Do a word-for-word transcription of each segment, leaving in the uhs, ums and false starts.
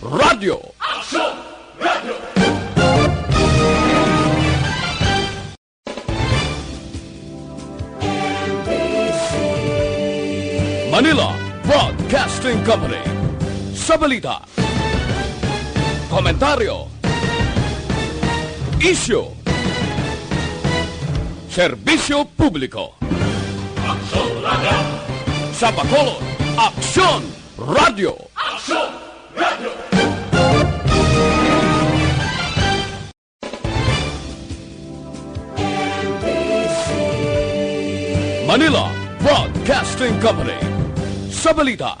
Radyo. Manila Broadcasting Company. Sa balita, komentaryo, isyu, serbisyo publiko. Sa Bacolod, Aksyon Radyo. Manila Broadcasting Company. Sa balita,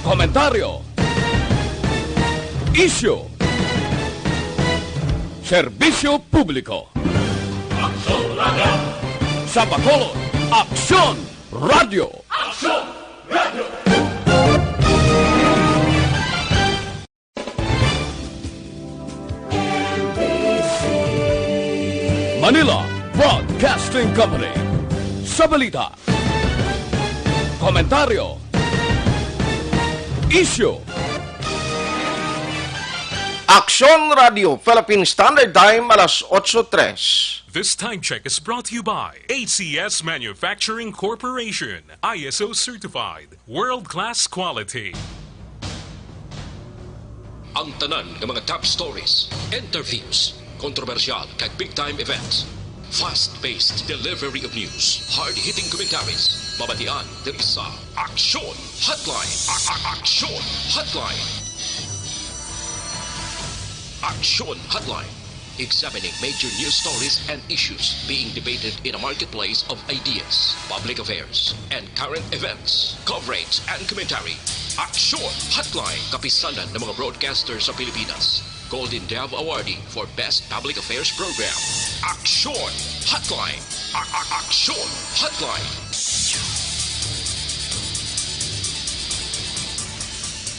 komentaryo, isyu, serbisyo publiko. Sa Bacolod, Aksyon Radyo. Manila Broadcasting Company. Sa balita, komentaryo, isyu. Aksyon Radio Philippine Standard Time, alas otso tres. This time check is brought to you by A C S Manufacturing Corporation, I S O certified, world-class quality. Ang tanan nga mga top stories, interviews, kontrobersyal kag big time events, fast-paced delivery of news, hard-hitting commentaries, mabatian diri sa Aksyon Hotline. A- a- Aksyon Hotline. Aksyon Hotline. Examining major news stories and issues being debated in a marketplace of ideas, public affairs, and current events, coverage and commentary. Aksyon Hotline, kapisanan ng mga broadcaster sa Pilipinas. Golden Dove Awardee for Best Public Affairs Program. Aksyon Hotline. A- a- Aksyon Hotline.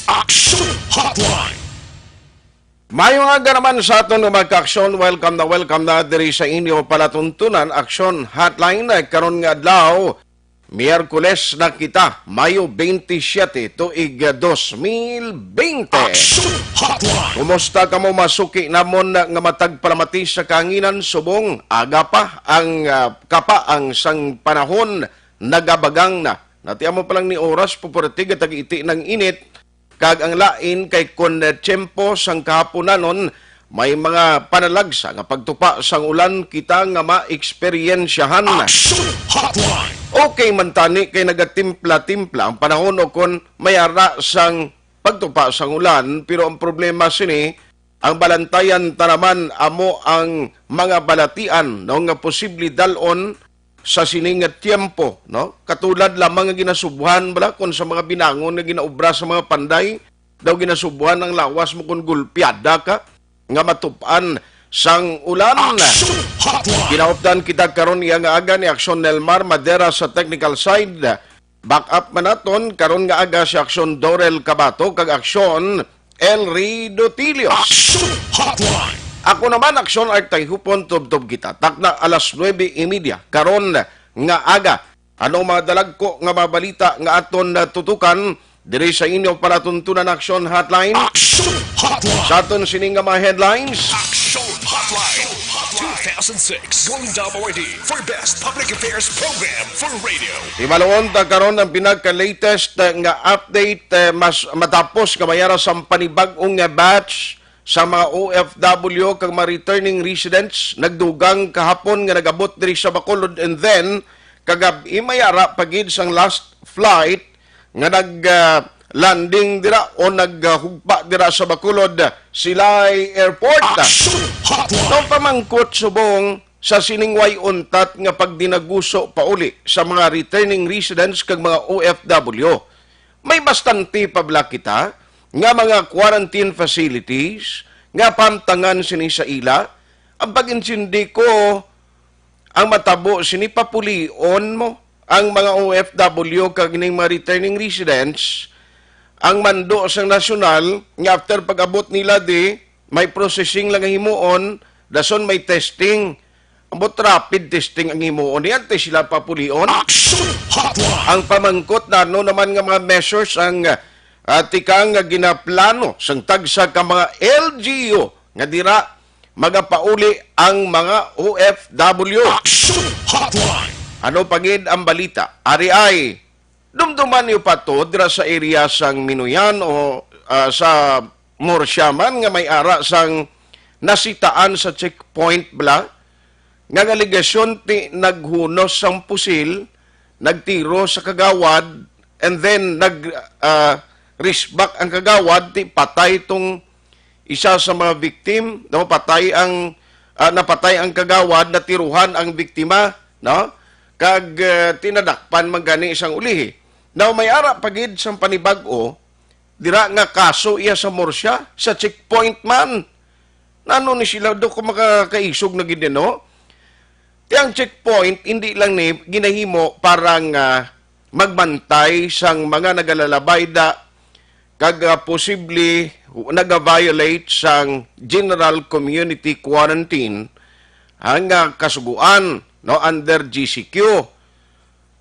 Aksyon Hotline. Maayong aga naman sa aton nga mga kaaksyon. Welcome na welcome na diri sa inyo palatuntunan, Aksyon Hotline. Karon nga adlaw, Miyerkules na kita, Mayo twenty-seven, tuig dos mil twenty. Aksyon Hotline. Kumusta kamo, mga suki namon nga matag palamati sa kahanginan? Subong aga pa ang, ah, kapaang sang panahon, nagabagang na. Natiamo pa lang ni oras, puputi nga tag-iti ng init. Kag ang lain kay kon, eh, tiyempo sang kahaponanon, may mga panalagsa nga pagtupa sang ulan kita nga maeksperyensyahan. Aksyon Hotline. Okay man tani kay nagatimpla-timpla ang panahon o kon may ara sang pagtupa sang ulan, pero ang problema sini, ang balantayan ta naman amo ang mga balatian, no, nga posible dal-on sa sini nga tiyempo, no? Katulad lamang nga ginasubuhan bala kon sa mga binangon nga ginaobra sa mga panday, daw ginasubuhan ang lawas mo kon gulpiada ka nga matupan sang ulan. Aksyon Hotline. Ginaupdan kita karon iya nga aga ni Aksyon Nelmar Madera sa technical side. Back up man naton karon nga aga si Aksyon Dorel Cabato kag Aksyon Elry Dotilio. Aksyon Hotline. Ako naman, Aksyon Art Tayhupon, tubtob kita. Takna alas nuebe y media karon nga aga. Ano ang mga dalagko nga mga balita nga aton natutukan diri sa inyo palatuntunan, Aksyon Hotline? Aksyon Hotline. Sa aton sini nga mga headlines. Aksyon Hotline. Two thousand six Golden Dove Awardee for Best Public Affairs Program for Radio. Hibaluon ta karon ang pinaka-latest, eh, nga update, eh, mas matapos nga may ara sang panibag-ong nga batch sa mga O F W kag mga returning residents nagdugang kahapon nga nagabot diri sa Bacolod, and then kagab-i may ara pa gid sang last flight nga nag, ah, landing dira o naghugpa dira sa Bacolod Silay Airport. Aksyon Hotline. Ang pamangkot subong sa sining way untat nga pagdinaguso pauli sa mga returning residents kag mga O F W. May bastante pa bala kita nga mga quarantine facilities nga pahamtangan sini sa ila? Ang pag-intindi ko, ang matabo sini, papulion mo ang mga O F W kag ning mga returning residents, ang mando sang nasyonal nga after pag-abot nila di, may processing lang nga himuon, dason may testing. Ambot rapid testing ang himuon niya, antes sila papulion. Action Hotline! Ang pamangkot na ano naman nga mga measures ang, ah, ah, tikang nga ginaplano sang tagsa ka mga L G U nga dira magapauli ang mga O F W. Action Hotline. Ano pa gid ang balita? Ari ay, dumduman niyo pa to dira sa area sang Minuyan o, ah, sa Murcia man nga may ara sang nasitaan sa checkpoint bala nga ang alegasyon ti naghunos sang pusil, nagtiro sa kagawad, and then nag, ah, risbak ang kagawad, ti patay tong isa sa mga victim, no? Patay ang, ah, napatay ang kagawad, natiruhan ang biktima, no? Kag, ah, tinadakpan man gani sang ulihi. Now, may ara pa gid sang panibag-o, dira nga kaso iya sa Murcia, sa checkpoint man. Nano ni sila do ko makakaisog na gid, no? Ti ang checkpoint, hindi lang ni ginahimo para nga magbantay sang mga nagalalabay da kag, ah, posible naga-violate sang general community quarantine ang, ah, kasugoan, no, under G C Q.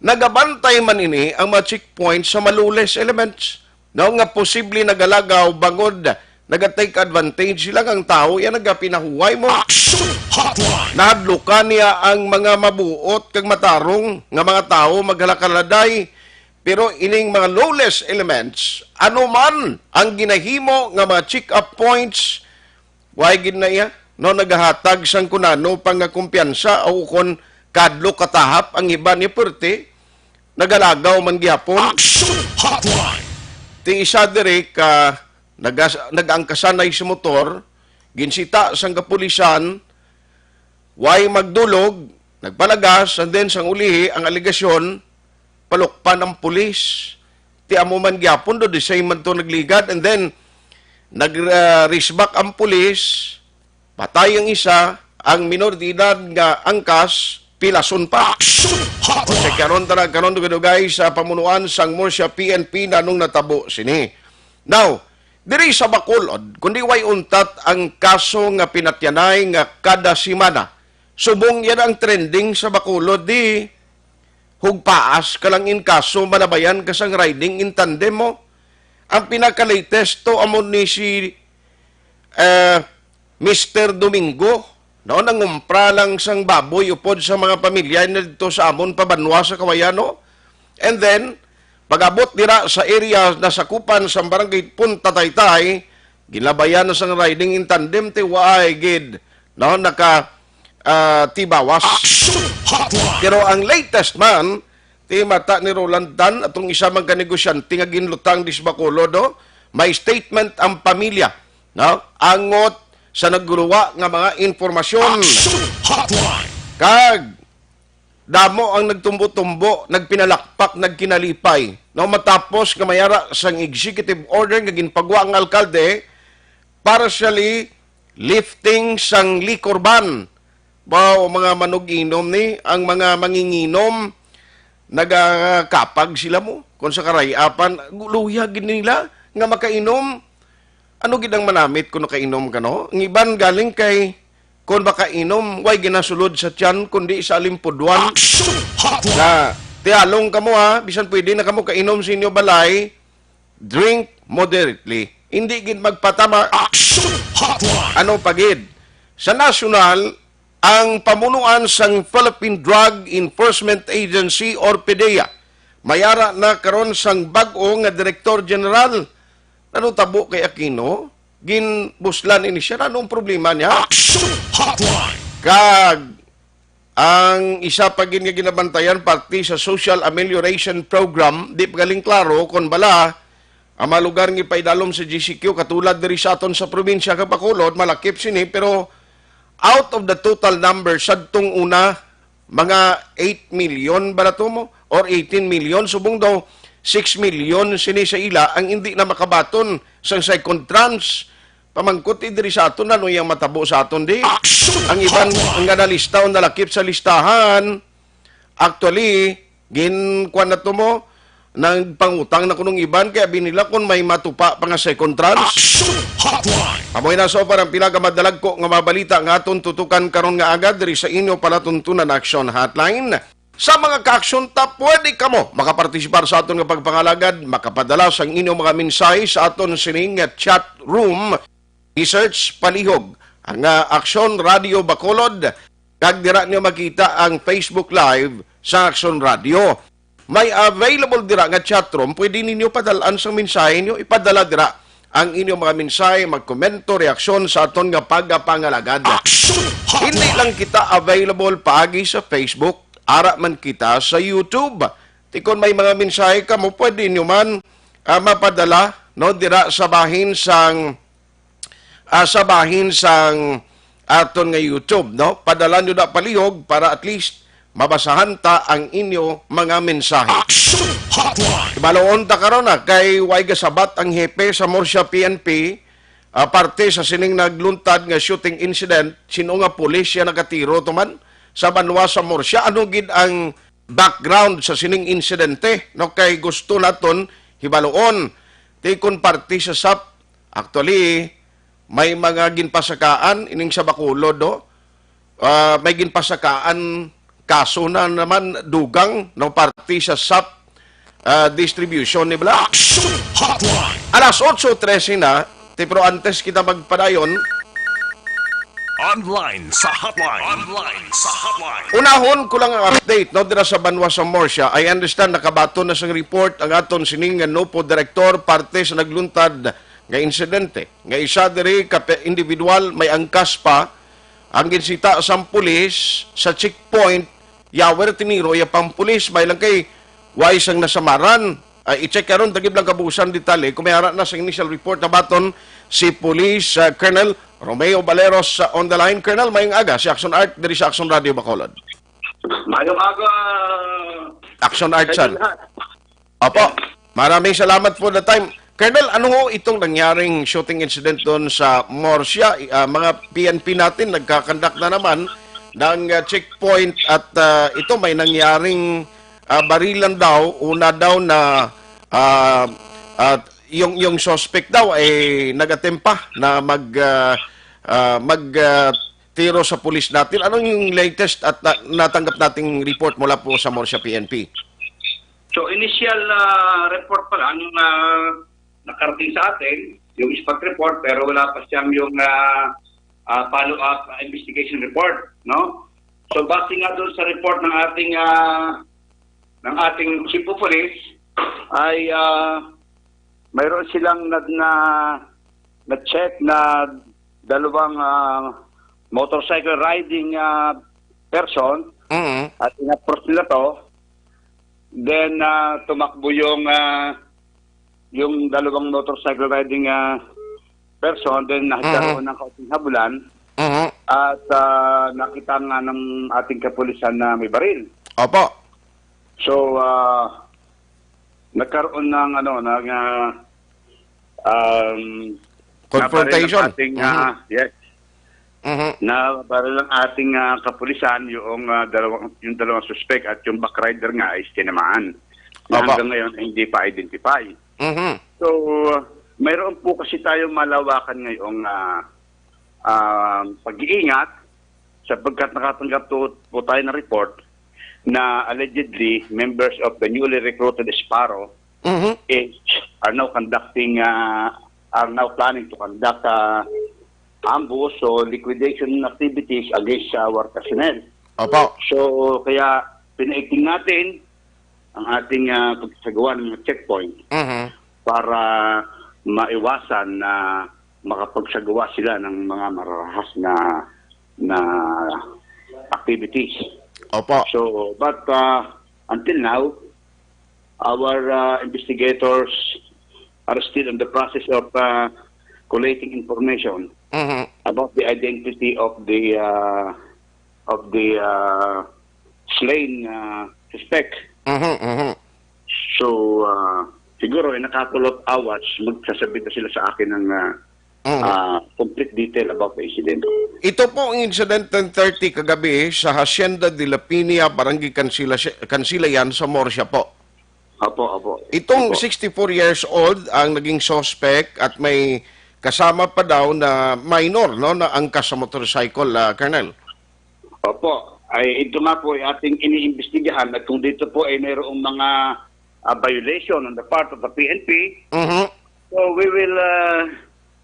Nagabantay man ini ang mga checkpoint sa malules elements, no, nga posible nagalagaw bangod naga-take advantage sila nga ang tawo iya nagapinahuway mo. Action Hotline. Nahadlukan niya ang mga mabuot kag matarong nga mga tawo maghalakaladay, pero ining mga lawless elements, ano man ang ginahimo nga mga check-up points, way gid na iya, no, nagahatag sang kunano pa nga kumpiyansa o kon kadlok katahap ang iban ni perti, nagalagaw man gihapon. Action Hotline. Ti isa diri ka nagas-, nag-angkasanay sa motor, ginsita sang kapulisan, way magdulog, nagpalagas, and then sang ulihi ang alegasyon, palukpan ang pulis. Ti amo man gyapon do, the same man to nagligad, and then nag-, ah, risbak ang pulis, patay ang isa, ang minor de edad nga angkas, pilason pa. Action Hotline. Sa karon, tara, karon dugay-dugay sa pamunuan sang Murcia P N P nanong natabo sini. Now, diri sa Bacolod, kundi way untat ang kaso nga pinatyanay nga kada semana, subong yan ang trending sa Bacolod, di hugpaas ka lang in kaso, malabayan ka sang riding in tandem mo. Ang pinaka-latest to amo ni si, eh, Mister Domingo, no, nangumpra lang sang baboy upod sa mga pamilya na dito sa amon pabanwa sa Kawayano. And then, pag-abot dira sa area na sakupan sa barangay Punta Taytay, ginabayan na sang riding in tandem, ti waay gid, no, naka, ah, tibawas. Action Hotline. Pero ang latest man, ti mata ni Roland Tan, atong isa man ka negosyante nga ginlutang dis Bacolod, no? May statement ang pamilya, no? Angot sa nagguruwa nga mga impormasyon. Action Hotline. Kag damo ang nagtumbo-tumbo, nagpinalakpak, nagkinalipay, no? Matapos nga mayara sang executive order nga ginpagwa ang alkalde, partially lifting sang liquor ban. Ba, o mga manug-inom ni, ang mga manginginom, nagakapag sila mo. Kung sa karay-apan, luya gid nila nga makainom. Ano gid ang manamit kung nakainom ka, no? Ang iban galing kay, kung makainom, way ginasulod sa tiyan, kundi sa alimpudwan. Action Hotline. Na, tialong kamo ha, bisan pwede na kamo kainom sa inyo balay, drink moderately. Hindi gid magpatama. Action Hotline. Ano pa gid? Sa nasyonal, ang pamunuan sang Philippine Drug Enforcement Agency or PDEA, mayara na karon sang bag-o nga Direktor General. Ano tabo kay Aquino? Ginbuslan ini siya. Anong problema niya? Action Hotline. Kag ang isa pa gid nga ginabantayan, parte sa Social Amelioration Program, di pa galing klaro kon bala ang mga lugar nga ipaidalom sa G C Q, katulad diri sa aton sa probinsya kag Bacolod, malakip sini, pero out of the total number, sadtong una, mga eight million ba na to mo? Or eighteen million? Subong daw, six million sini sa ila ang hindi na makabaton sa second tranche. Pamangkot, eh, diri sa aton, ano yang matabo sa aton, di? Action! Ang iban, ang nga nalista o nalakip sa listahan, actually, gin-, kuwan na to mo, nagpangutang na kunong iban, kaya abi nila kung may matupa pa nga second tranche. Action Hotline! Amoy na so, parang pila ka madalagko nga mabalita nga aton tutukan karon nga agad diri sa inyo palatuntunan Action Hotline. Sa mga kaaksyon ta, pwede kamo makapartisipar sa aton nga pagpangalagad, makapadala sang inyong mga mensahe sa aton sining nga chat room. I-search palihog ang, ah, Aksyon Radio Bacolod, kag dira niyo makita ang Facebook Live sa Aksyon Radio. May available dira nga chat room, pwede ninyo padalaan sang mensahe niyo, ipadala dira ang inyong mga mensahe, magkomento, reaksyon sa aton nga pagapangalagad. Aksyon Hotline! Hindi lang kita available paagi sa Facebook, ara man kita sa YouTube. Ti kon may mga mensahe kamo, pwede nyo man, ah, mapadala, no, dira sa bahin sang, ah, sa bahin sang aton nga YouTube, no? Padala nyo na palihog para at least mabasahan ta ang inyo mga mensahe. Action Hotline! Ibaluon ta karon na kay way gasabat ang hepe sa Murcia P N P, ah, parte sa sining nagluntad nga shooting incident, sino nga pulis siya nakatiro to man sa banwa sa Murcia? Ano gid ang background sa sining insidente, no? Kay gusto naton hibaluon. Ti kon parte sa sap, actually, may mga ginpasakaan ining sa Bacolod, no? Ah, may ginpasakaan kaso na naman dugang, no, parte sa sap, ah, distribution ni bala. Action Hotline! Alas otso trese na, ti pero antes kita magpadayon, Online sa hotline. Online sa hotline. Unahon ko lang ang update, no, dira sa banwa sa Murcia. I understand nakabaton na sang report ang aton sining nga NOPO director parte sa nagluntad nga insidente. Nga isa diri ka pe-, individual may angkas pa ang ginsita sang pulis sa checkpoint. Yawer tiniro ya pang pulis, may lang kay way sang nasamaran. Ay, i-check karon, dagib lang kabuusan detalye. Kung may ara na sa initial report na baton si Police, ah, Colonel Romeo Valeros, ah, on the line. Colonel, mayong aga, si Action Art, diri sa Action Radio Bacolod. Mayong aga, Action Art, sir. Lahat. Opo, maraming salamat for the time. Colonel, ano ho itong nangyaring shooting incident doon sa Murcia? I-, ah, mga P N P natin nagkakandak na naman ng, ah, checkpoint at, ah, ito may nangyaring, ah, barilan daw. Una daw na, ah, at yung, yung suspect daw ay nagatempa na mag, ah, ah, mag, ah, tiro sa pulis natin. Ano yung latest at na-, natanggap nating report mula po sa Murcia P N P? So, initial, ah, report pa lang, ah, nakarating sa atin, yung spot report, pero wala pa siyang yung, ah, ah, follow-up, ah, investigation report, no? So, base nga doon sa report ng ating, ah, ng ating Chief of Police, ay, ah, mayroon silang na, na, na-check na dalawang, ah, motorcycle riding, ah, person Mm. at in-approach nila to. Then, ah, tumakbo yung, ah, yung dalawang motorcycle riding, ah, person. Then, Mhm. nagkaroon ng kaunting habulan. Mhm. At, ah, nakita nga ng ating kapulisan na may baril. Opo. So, ah, nagkaroon ng, ano, ng, ah, um, Confrontation. nabaril ang ating, Mhm. ah, yes. Mhm. Nabaril ang ating, ah, kapulisan, yung, ah, dalawang, yung dalawang suspek at yung back rider nga ay tinamaan. Na Opo. hanggang ngayon ay hindi pa identify. Mhm. So, mayroon po kasi tayo malawakan ngayong, ah, ah, pag-iingat sapagkat nakatanggap to, po tayo ng report na allegedly members of the newly recruited Sparrow Mhm. is, are now conducting, ah, are now planning to conduct, ah, ambush o liquidation activities against our personnel. Opo. So, kaya pinaigting natin ang ating, ah, pagsagawa ng mga checkpoint Mhm. para maiwasan na makapagsagawa sila ng mga mararahas na, na activities. Opo. So, but, ah, until now, our, ah, investigators are still in the process of, ah, collating information Mhm. about the identity of the, ah, of the, ah, slain, ah, suspect. Mhm, mhm. So, ah, siguro in a couple of hours, magsasabit na sila sa akin ng, ah, Mhm. ah, complete detail about the incident. Ito po ang incident ten thirty kagabi sa Hacienda de la Piña, Barangay Cansila, Cansila yan sa Murcia po. Opo, opo. Itong Opo. sixty-four years old ang naging suspect at may kasama pa daw na minor, no, na angkas sa motorcycle, ah, Colonel. Opo. ay ito nga po ay ating iniimbestigahan at kung dito po ay mayroong mga ah, violation on the part of the P N P, Mhm. so we will ah,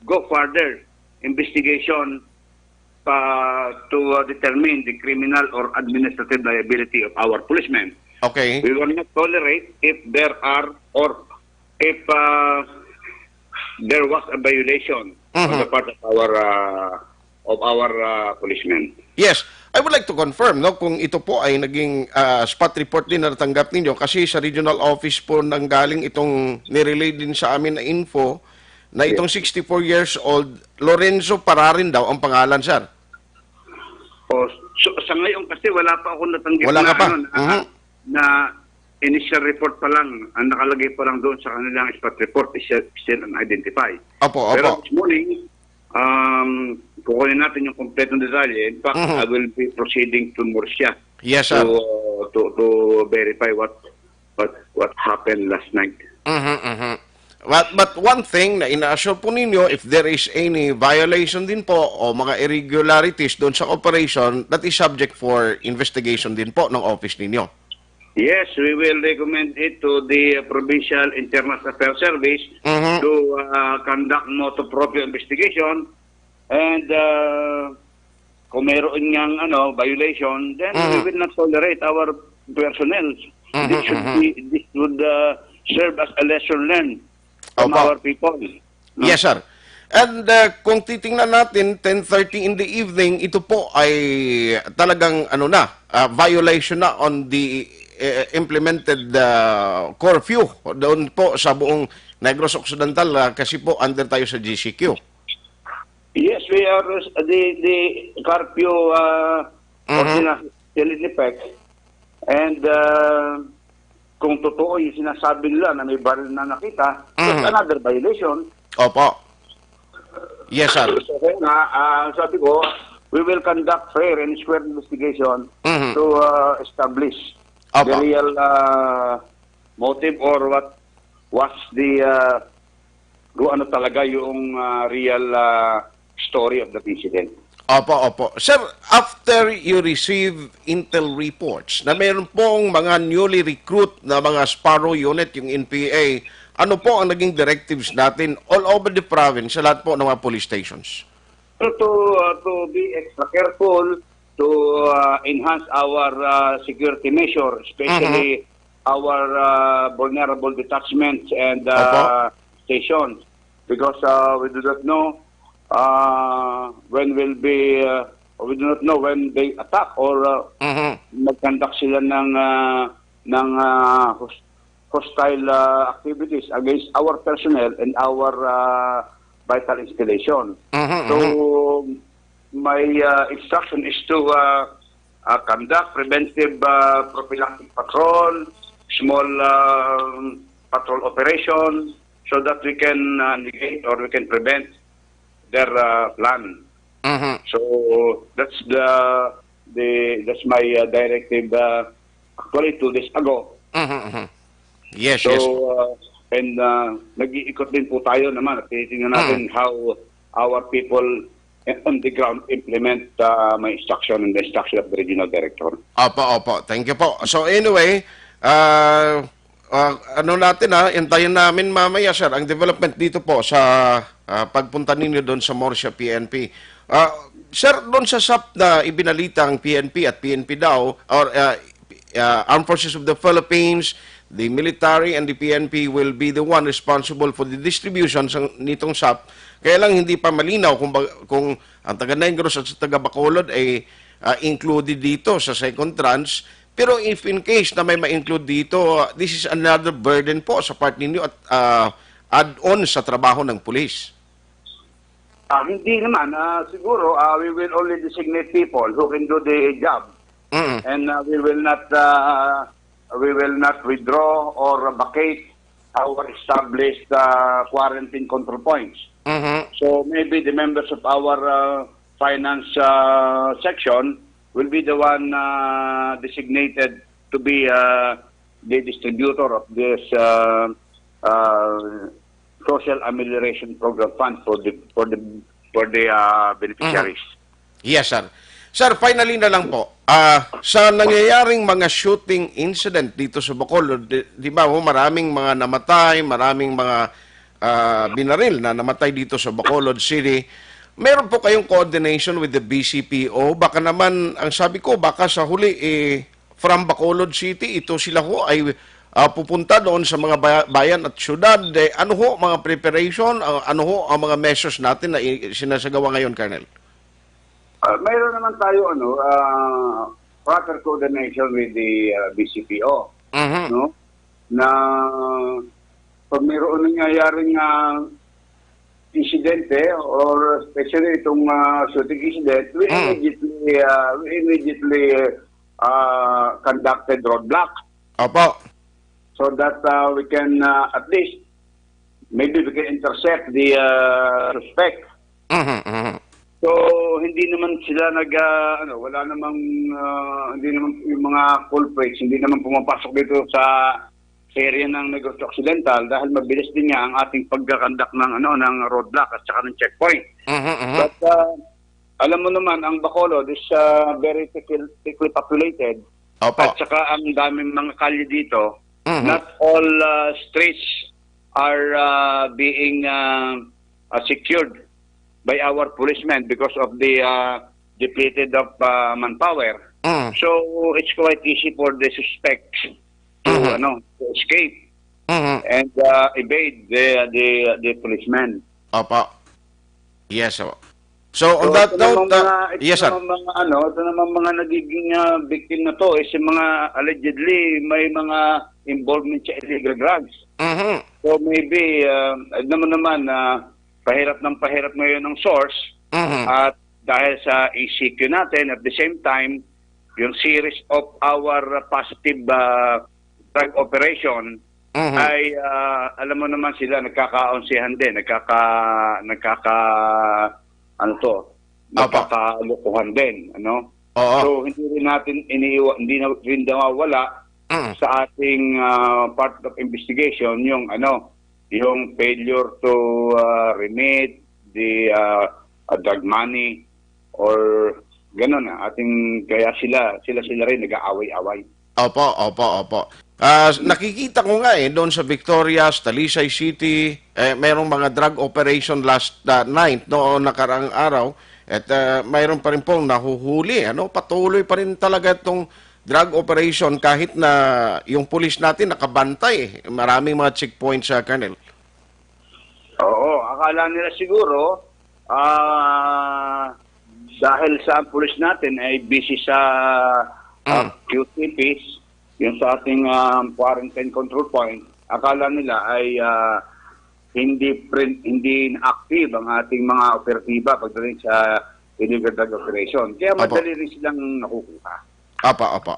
go further investigation pa to ah, determine the criminal or administrative liability of our policemen. Okay. We will not tolerate if there are or if ah, there was a violation on Mhm. the part of our ah, of our ah, policemen. Yes, I would like to confirm, no, kung ito po ay naging ah, spot report din na natanggap ninyo kasi sa regional office po nanggaling itong nirelay din sa amin na info na Yes. itong sixty-four years old Lorenzo Pararin daw ang pangalan, sir. O, so, sa ngayon kasi wala pa ako natanggap Wala na, ka pa? ano, na, Mhm. na initial report pa lang, ang nakalagay pa lang doon sa kanilang spot report is still, still unidentified. Opo, Pero opo. this morning, um, kukunin natin yung kompletong detalye. In fact, Mhm. I will be proceeding to Murcia Yes, sir. to, uh, to, to verify what, what, what happened last night. Mhm, mhm. But, but one thing na ina-assure po ninyo, if there is any violation din po o mga irregularities doon sa operation, that is subject for investigation din po ng office ninyo. Yes, we will recommend it to the Provincial Internal Affairs Service Mhm. to uh, conduct motu proprio investigation and uh, kung mayroon niyang ano, violation, then we Mhm. will not tolerate our personnel. Mhm, This should mhm. be, this would uh, serve as a lesson learned from Opo. our people. No? Yes, sir. And uh, kung titingnan natin, ten thirty in the evening, ito po ay talagang ano na, ah, violation na on the eh, implemented ah, curfew doon po sa buong Negros Occidental ah, kasi po under tayo sa G C Q. Yes, we are the the curfew uh, Mhm. ordinance still in effect. And uh, kung totoo yung sinasabi nila na may baril na nakita, that's Mhm. another violation. Opo. Yes, sir. So, kaya nga, ah, sabi ko, we will conduct fair and square investigation Mhm. to uh, establish Opo. the real uh, motive or what was the uh, kung ano talaga yung uh, real uh, story of the incident. Opo, opo. Sir, after you receive intel reports na mayroon pong mga newly recruit na mga Sparrow unit, yung N P A, ano po ang naging directives natin all over the province sa lahat po ng mga police stations? So to, uh, to be extra careful, to uh, enhance our uh, security measure, especially Mhm. our uh, vulnerable detachments and Opo. uh, stations, because uh, we do not know uh, when will be, uh, we do not know when they attack or uh, Mhm. mag-conduct sila ng uh, ng uh, hos- hostile uh, activities against our personnel and our uh, vital installation. Mhm, So, mhm. my uh, instruction is to uh, uh, conduct preventive uh, prophylactic patrol, small uh, patrol operation, so that we can uh, negate or we can prevent their uh, plan. Mhm. So that's the the that's my uh, directive uh, actually two days ago. Mhm, mhm. Yes, So yes. uh, and uh, nag-iikot din po tayo naman at tinitingnan Ah. natin how our people on the ground implement uh, my instruction and the instruction of the regional director. Opo, opo. Thank you po. So anyway, ah, ah, ano natin ha, intayin namin mamaya, sir, ang development dito po sa ah, pagpunta ninyo doon sa Murcia P N P. Ah, sir, doon sa sap na ibinalita ang P N P at P N P daw, or ah, ah, Armed Forces of the Philippines, the military and the P N P will be the one responsible for the distribution sa nitong sap. Kaya lang hindi pa malinaw kung ba- kung ang taga Negros at sa taga Bacolod ay ah, included dito sa second tranche. Pero if in case na may ma-include dito, ah, this is another burden po sa part ninyo at ah, add-on sa trabaho ng pulis. Ah, hindi naman. Ah, siguro, ah, we will only designate people who can do the job. Mm. And uh, we will not uh, we will not withdraw or vacate our established uh, quarantine control points. Mhm. So maybe the members of our uh, finance uh, section will be the one uh, designated to be uh, the distributor of this uh, uh, social amelioration program fund for the for the for the uh, beneficiaries. Yes, sir. Sir, finally na lang po. Ah, sa nangyayaring mga shooting incident dito sa Bacolod, di, di ba ho, maraming mga namatay, maraming mga ah, binaril na namatay dito sa Bacolod City. Meron po kayong coordination with the B C P O? Baka naman, ang sabi ko, baka sa huli, eh, from Bacolod City, ito sila ho ay ah, pupunta doon sa mga ba- bayan at syudad. Eh, ano ho mga preparation? Ah, ano ho ang mga measures natin na i- sinasagawa ngayon, Colonel? Uh, mayroon naman tayo ano uh, proper coordination with the uh, B C P O, Mhm. No? Na pag mayroon nangyayaring uh, insidente or especially itong uh, shooting incident, we Mm. immediately uh, we immediately uh, conducted roadblock Opo. So that uh, we can uh, at least maybe we can intercept the uh, suspect. Mhm, mhm. So hindi naman sila nag uh, ano, wala namang uh, hindi naman yung mga culprits hindi naman pumapasok dito sa sa area ng Negros Occidental dahil mabilis din nga ang ating pagkakandak ng ano ng roadblock at saka ng checkpoint. Mhm, mhm. But uh, alam mo naman ang Bacolod is uh, very thickly, thickly populated Opo. At saka ang daming mga kalye dito, Mhm. not all uh, streets are uh, being uh, uh, secured by our policemen because of the uh, depleted of uh, manpower. Mm. So it's quite easy for the suspects to Mhm. ano to escape Mhm. and uh, evade the the the policemen. Opo. Yes, opo. So, on So, that ito note, namang uh, mga, ito yes, sir. namang mga ano, ito namang mga nagiging ah, victim na to is yung mga allegedly may mga involvement sa illegal drugs. Mhm. So maybe uh, alam mo naman na pahirap ng pahirap ngayon ang source Mhm. at dahil sa E C Q natin at the same time yung series of our positive uh, drug operation Mhm. ay ah, alam mo naman sila nagkakaonsihan din, nagkaka nagkaka ano to, Apo. nagkakalokohan din, ano? Oo. So hindi rin natin iniiwa, hindi na rin nawawala Mm. sa ating ah, part of investigation yung ano, yung failure to ah, remit the ah, ah, drug money or ganun na ating kaya sila sila sila rin nag-aaway-away. Opo, opo, opo. Ah, nakikita ko nga eh, doon sa Victorias, Talisay City, eh, mayroong mga drug operation last ah, night, no, o nakaraang araw, at ah, mayroon pa rin pong nahuhuli, ano, patuloy pa rin talaga itong drug operation kahit na yung pulis natin nakabantay, eh. Maraming mga checkpoints sa Colonel. Oo, akala nila siguro ah dahil sa ang pulis natin ay busy sa ah, Mm. Q T Ps, yung sa ating ah, quarantine control point, akala nila ay ah, hindi print, hindi active ang ating mga operatiba pagdating sa illegal drug operation. Kaya Apo. madali rin silang nakukuha. Apa, apa.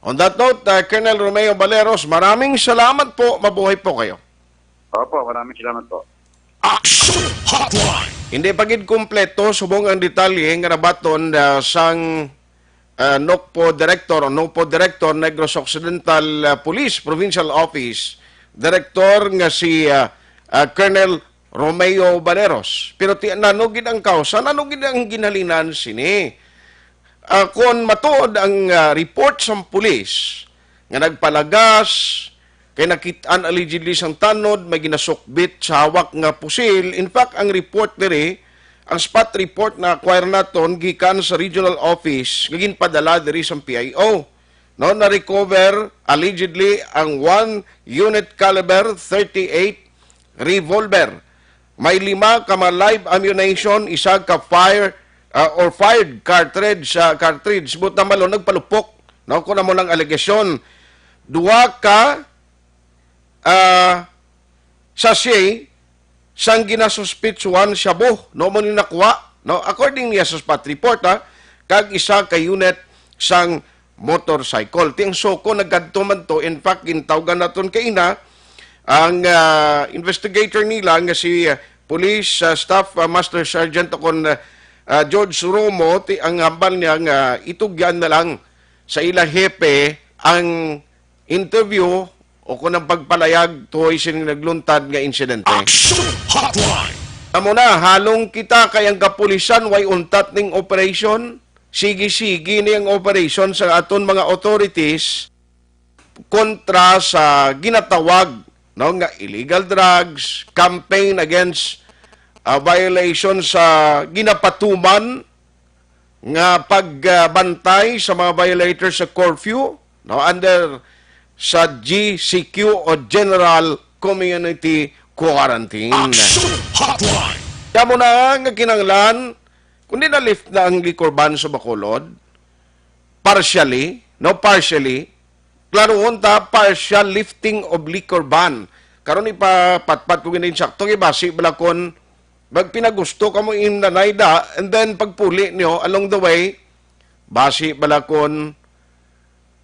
On that note, uh, Colonel Romeo Baleros, maraming salamat po. Mabuhay po kayo. Opo, maraming salamat po. Action Hotline. Hindi pa gid kumpleto subong ang detalye nga nabaton uh, sang uh, NOCPO Director o NOPO Director, Negros Occidental uh, Police Provincial Office Director nga si uh, uh, Colonel Romeo Baleros. Pero ti nano gid ang kausa, nano gid ang ginhalinan sini? Ah, kon matuod ang ah, report sang pulis nga nagpalagas kay nakit-an allegedly sang tanod may ginasukbit sa hawak nga pusil. In fact, ang report diri, ang spot report na acquire naton gikan sa regional office nga ginpadala diri sa P I O. No, na-recover allegedly ang one unit caliber thirty-eight revolver. May lima ka mga live ammunition, isa ka fire ah, or fired cartridge sa cartridge. Buot na malo nagpalupok, no, kun amo nang alegasyon. Duha ka ah, sachet sang ginasuspitsuhan shabu, no, mo ni nakuha, no, according niya sa spot report, ha, kag isa ka unit sang motorcycle. Ti ang SOCO nagkadto man to. In fact, gintawgan naton kaina ang ah, investigator nila nga si ah, Police ah, Staff ah, Master Sergeant o kon ah, ah, George Romo, ti ang hambal niya nga itugyan na lang sa ila hepe ang interview o kon ang pagpalayag tuhoy sini nagluntad nga insidente. Action Hotline. Amo na, halong kita kay ang kapulisan way untat ning operation. sige-sige ni ang operation sa aton mga authorities kontra sa ginatawag, no, nga illegal drugs, campaign against, ah, violation sa ginapatuman nga pagbantay sa mga violators sa curfew, no, under sa G C Q o General Community Quarantine. Action Hotline! Kamo na nga kinahanglan, kundi na-lift na ang liquor ban sa Bacolod, partially, no, partially, klarohon ta, partial lifting of liquor ban. Karon ipapatpat ko gid insakto, kay basi bala kon magpinagusto kamo in nanay da, and then pagpuli niyo along the way, basi bala kon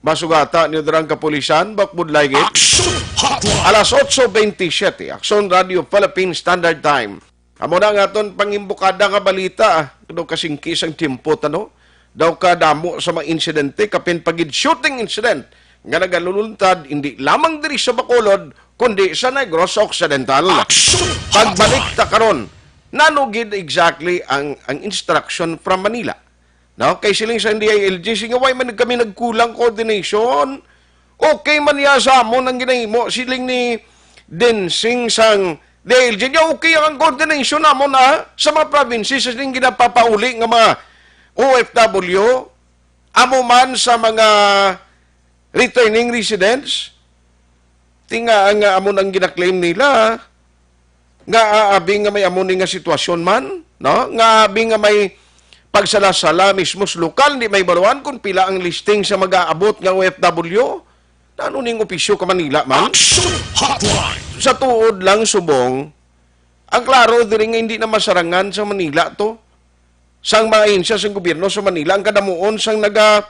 masugata niyo dira ang kapulisan, bakbudlay gid. Action Hotline! Alas otso veintisiete, Aksyon Radio Philippine Standard Time. Amo na ang aton pangimbukada nga balita, ah. Daw kasingkis ang tiyempo, tano? Daw kadamo sa mga insidente, kapin pa gid shooting incident nga nagaluluntad, hindi lamang diri sa Bacolod, kundi sa Negros Occidental. Action Pagbalik ta karon, nano gid exactly ang, ang instruction from Manila? No? Kay siling sa D I L G, sige, why man kami nagkulang coordination? Okay man niya sa amon ang ginahimo, siling ni Densing sang D I L G. Niya, okay ang coordination namon, ah, sa mga provinces, siling ginapapauli nga mga O F W, amo man sa mga returning residents. Ti nga ang, ah, amo nang ginaklaim nila, nga aabi nga may amo ni nga sitwasyon man, no? Nga abi nga may pagsala-sala mismo sa lokal, di may baruan kung pila ang listing sa mag-aabot nga O F W. Nano ning opisyo ka Manila man? Action Hotline! Sa tuod lang, subong, ang klaro diri nga hindi na masarangan sa Manila to. Sang mga ahensya sang gobyerno sa Manila ang kadamuon sang naga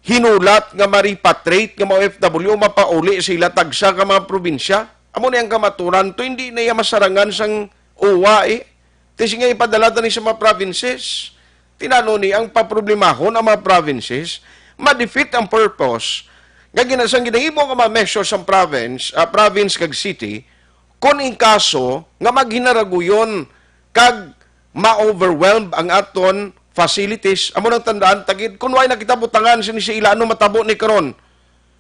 hinulat nga ma-repatriate nga mga O F W, mapauli sa ila tagsa ka mga probinsya. Amo ni ang kamaturan to, hindi na iya masarangan sang uwa, eh. Ti sige, ipadala ta ni sa mga provinces. Ti nano ni ang paproblemahon ang mga provinces, ma-defeat ang purpose. Nga gina-, sang ginahimo nga mga measures sang province, ah, province kag city, kung in kaso nga maghinaraguyon kag ma-overwhelm ang aton facilities. Amo nang tandaan ta gid, kung way na kita butangan sini sa ila, ano matabo ni karon?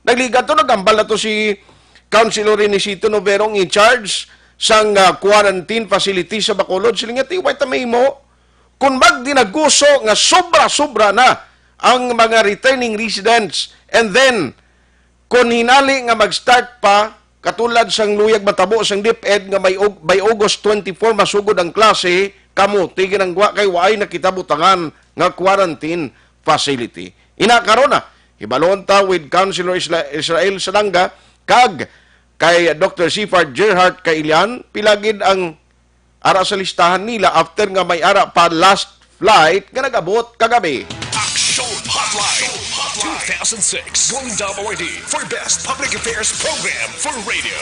Nagligat to, nagambal na to si Councilor Renisito Noverong in charge sang, ah, quarantine facility sa Bacolod. Sila nga, "Ti, way ta mahimo. Kung magdinaguso nga sobra-sobra na ang mga returning residents, and then kung hinali nga mag-start pa, katulad sang luyag matabo sang DepEd nga may Aug-, by August twenty-four masugod ang klase, kamo, ti ginanggwa kay waay na kita butangan nga quarantine facility." Ina karon na, hibalon ta with Councilor Isla-, Israel Salanga kag kay Doctor Sifard Gerhart Kailian, pila gid ang ara sa listahan nila after nga may ara pa last flight nga nag-abot kagabi. Action Hotline two thousand six Golden Dove Awardee for Best Public Affairs Program for Radio.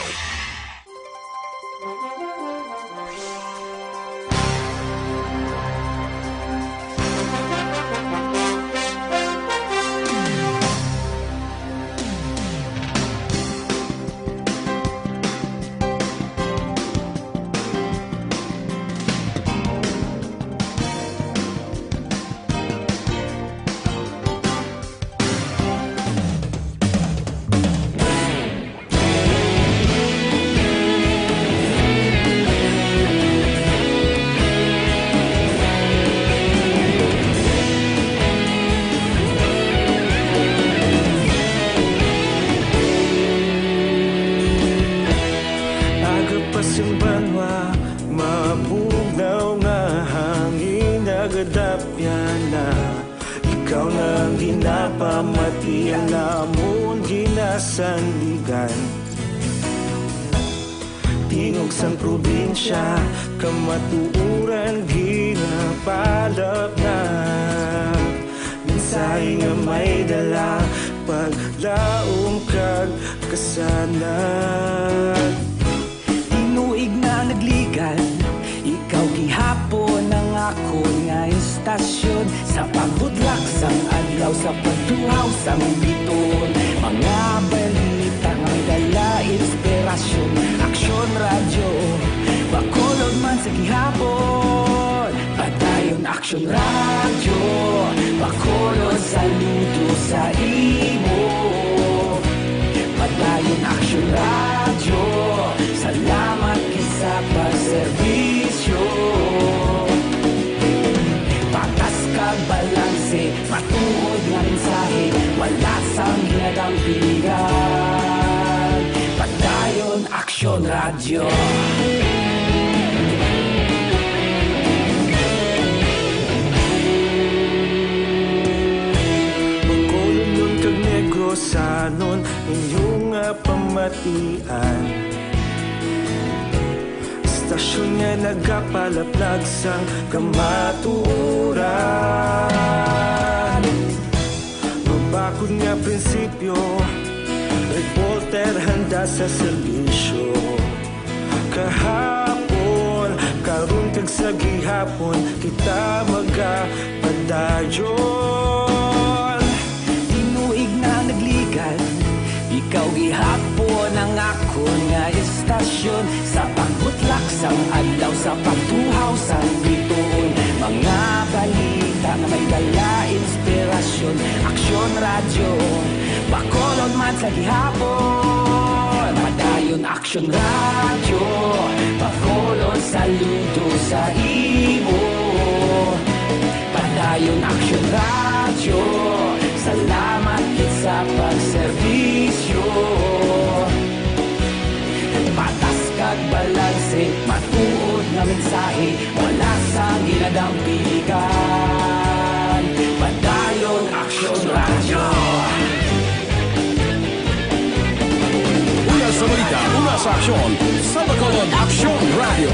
Aga pa sang banwa, mabugnaw nga hangin nagadapyan na. Ikaw na ang ginapamati, ang amon ginasandigan. Tingog sang probinsya, kamatuoran ginapalapngan. Mensahe nga may dala, paglaom kag kasanag. Tinuig na nagligan, ikaw gihapon ang akon nga istasyon. Sa pagbudlak sang adlaw, sa pagtuhaw sang biton, mga balita nga dala inspirasyon. Aksyon Radyo, Bacolod man sa gihapon. Padayon Aksyon Radyo, Bacolod, saludo sa imo. Padayon Aksyon Radyo, salamat gid sa pagserbisyo. Patas kag balanse, matuod nga mensahe, wala sang ginadampigan. Padayon Aksyon Radyo. Bacolodnon kag Negrosanon, inyo nga pamatian. Istasyon nga nagapalaplag sang kamatuoran. Mabakod nga prinsipyo, reporter handa sa serbisyo. Kahapon, karon kag sa gihapon, kita magapadayon. Tinuig na nagligad, ikaw gihapon ang akon nga istasyon. Sa pagbutlak sang adlaw, sa pagtuhaw sang bituon, mga balita nga may dala inspirasyon. Aksyon Radyo, Bacolod man sa gihapon. Padayon Aksyon Radyo, Bacolod, saludo sa imo. Padayon Aksyon Radyo, salamat gid sa pagserbisyo. Patas kag balanse, matuod nga mensahe, wala sang ginadampigan. Padayon Aksyon Radyo. Una sa balita, una sa aksyon, sa Bacolod Aksyon Radyo.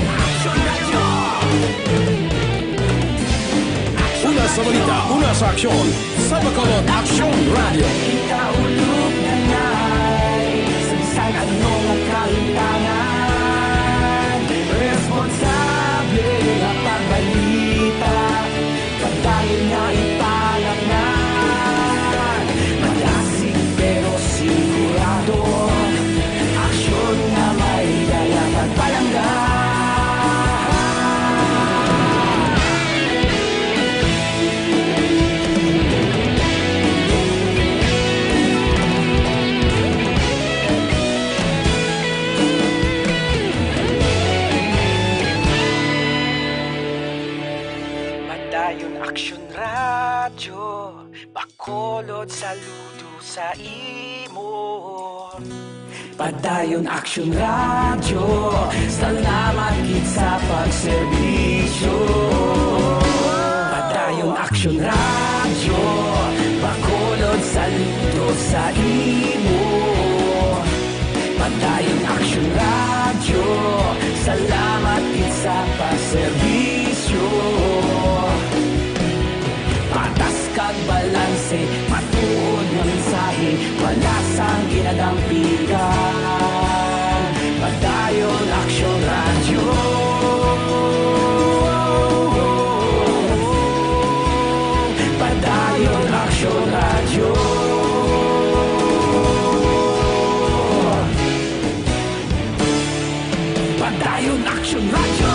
Una sa balita, una sa aksyon, sa Bacolod Aksyon Radyo. Ikaulo na ngay, sa bisan ano nga kalimtangan, responsable nga pagbalita, padayon nga ipalaknag. Madasig pero sigurado, aksyon nga may dala kag palangga. Padayon Aksyon Radyo, Bacolod, saludo sa imo. Padayon Aksyon Radyo, salamat gid sa pagserbisyo. Padayon Aksyon Radyo, Bacolod, saludo sa imo. Padayon Aksyon Radyo, salamat gid sa pagserbisyo. Patas kag balanse, matuod nga mensahe, wala sang ginadampigan. Padayon Aksyon Radyo. Padayon Aksyon Radyo. Padayon Aksyon Radyo.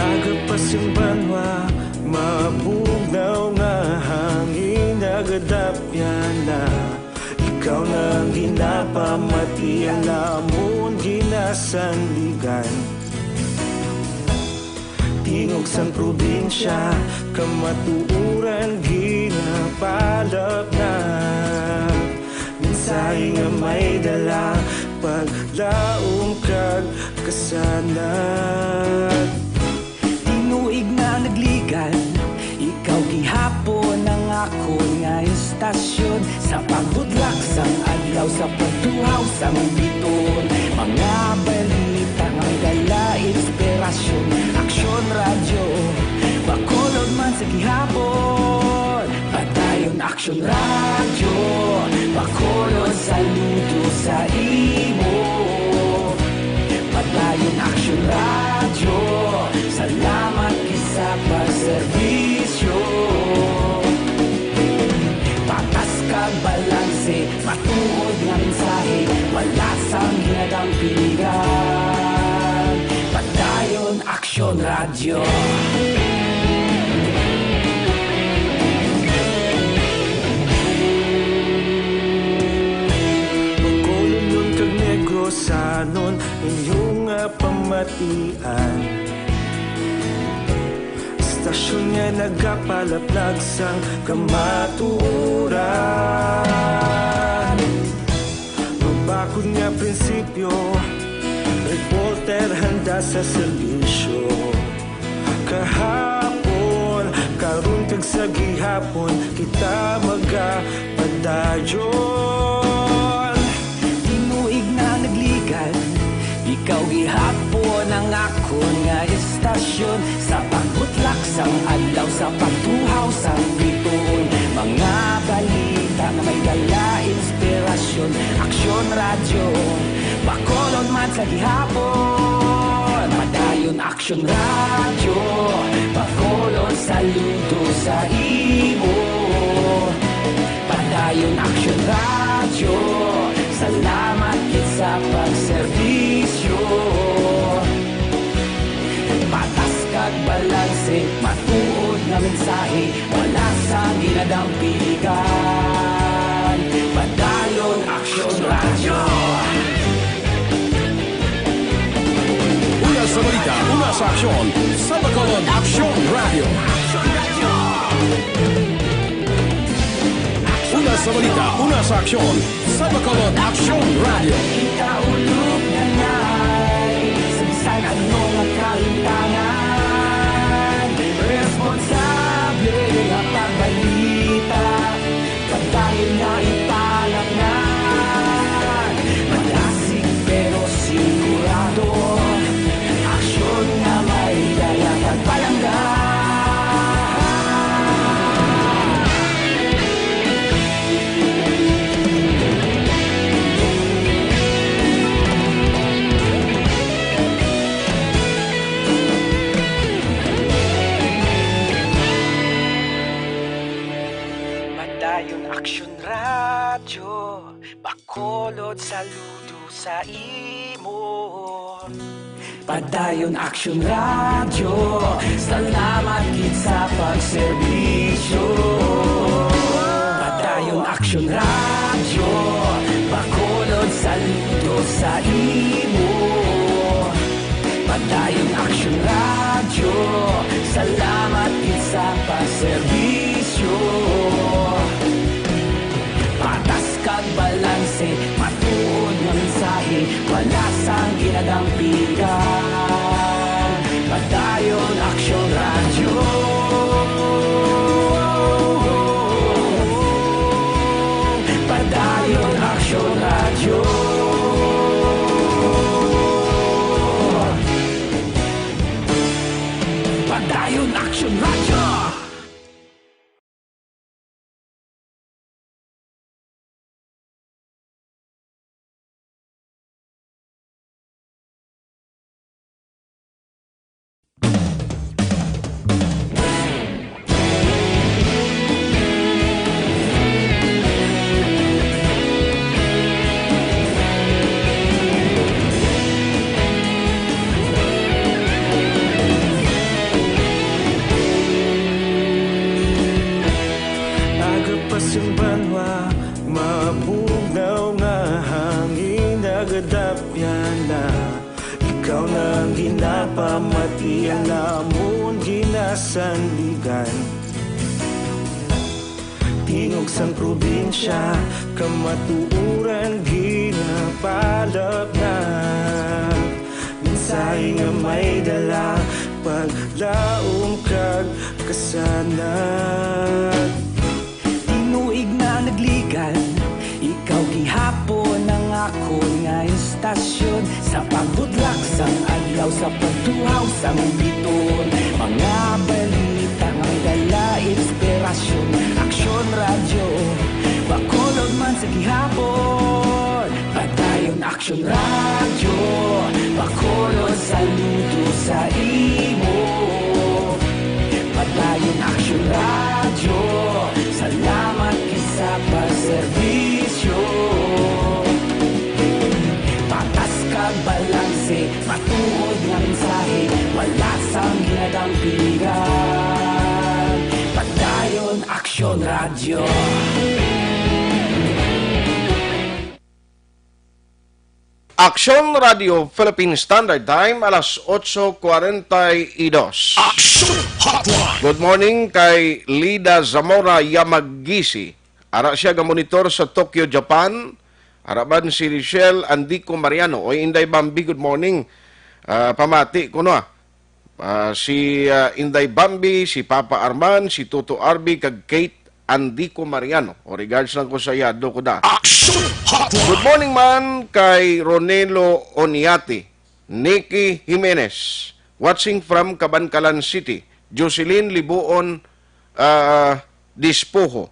Aga pa sing banwa, mabugnaw nga hangin nagadapyan na. Ikaw na ang ginapamati, ang amon ginasandigan. Tingog sang probinsya, kamatuoran ginapalapnag. Mensahe nga may dala, paglaom kag kasanag. Tinuig na nagligad, ikaw gihapon ang akon nga istasyon. Sa pagbutlak sang adlaw, sa pagtuhaw sang bituon, mga balita nga may dala inspirasyon. Aksyon Radyo, Bacolod man sa gihapon. Aksyon Radyo, Bacolod, saludo sa imo. Padayon Aksyon Radyo, salamat gid sa pagserbisyo. Patas kag balanse, matuod nga mensahe, wala sang ginadampigan. Padayon Aksyon Radyo. Bacolodnon kag Negrosanon, inyo nga pamatian. Estasyon nga nagapalaplag sang kamatuoran. Mabakod nga prinsipyo, reporter handa sa serbisyo. Kahapon, karon kag sa gihapon, kita magapadayon. Tinuig na nagligan, ikaw gihapon ang akon nga estasyon. Sa pagbutlak sang adlaw, sa pagtuhaw sang bituon, mga balita nga may dala inspirasyon. Aksyon Radyo, Bacolod man sa gihapon. Padayon Aksyon Radyo, Bacolod, saludo sa imo. Padayon Aksyon Radyo, salamat gid sa pagserbisyo. Patas kag balanse, matuod nga mensahe, wala sang ginadampigan. Padayon Aksyon Radyo. Una sa balita, una sa aksyon, sa Bacolod Aksyon Radyo. Una sa balita, una sa aksyon, sa Bacolod Aksyon Radyo. Kita ulog na nay, sa bisan ano nga kalimtangan, responsable nga pagbalita, padayon nga ipalangan, malasig pero sigurado, aksyon nga may dala kag palangga. Padayon Aksyon Radyo, Bacolod, saludo sa imo. Padayon Aksyon Radyo, salamat gid sa pagserbisyo. Padayon Aksyon Radyo, Bacolod, saludo sa imo. Padayon Aksyon Radyo, salamat gid sa pagserbisyo. Patas kag balanse, matuod nga mensahe, wala sang ginadampigan. Padayon Aksyon Radyo. Padayon Aksyon Radyo. Padayon Aksyon Radyo. Aga pa sing banwa, mabugnaw nga hangin nagadapyan na. Ikaw na ang ginapamatian, amon ginasandigan. Tingog sang probinsya, kamatuoran ginapalapnag. Mensahe nga may dala, paglaom kag kasanag. Tinuig na nagligan, ikaw gihapon ang akon nga estasyon. Sa pagbutlak sang adlaw, sa pagtuhaw sang bituon, mga balita nga may dala inspirasyon. Aksyon Radyo, Aksyon Radyo, Bacolod, saludo sa imo. Padayon Aksyon Radyo, salamat kay sa pagserbisyo. Patas kag balanse, matuod nga mensahe, wala sang ginadampigan. Padayon Aksyon Radyo. Aksyon Radio Philippine Standard Time, alas otso cuarenta y dos. Aksyon Hotline. Good morning kay Lida Zamora Yamagisi. Ara siya ga monitor sa Tokyo, Japan. Ara man si Richelle Andico Mariano. Oy, Inday Bambi, good morning. Ah, pamati ko, no, ah. Ah, si, ah, Inday Bambi, si Papa Arman, si Toto Arby, kag Kate Andico Mariano. O, regards lang ko sa yado ko da. Action Hotline. Good morning man kay Ronelo Oniati, Nikki Jimenez, watching from Kabankalan City, Jocelyn Libuon, ah, Dispoho,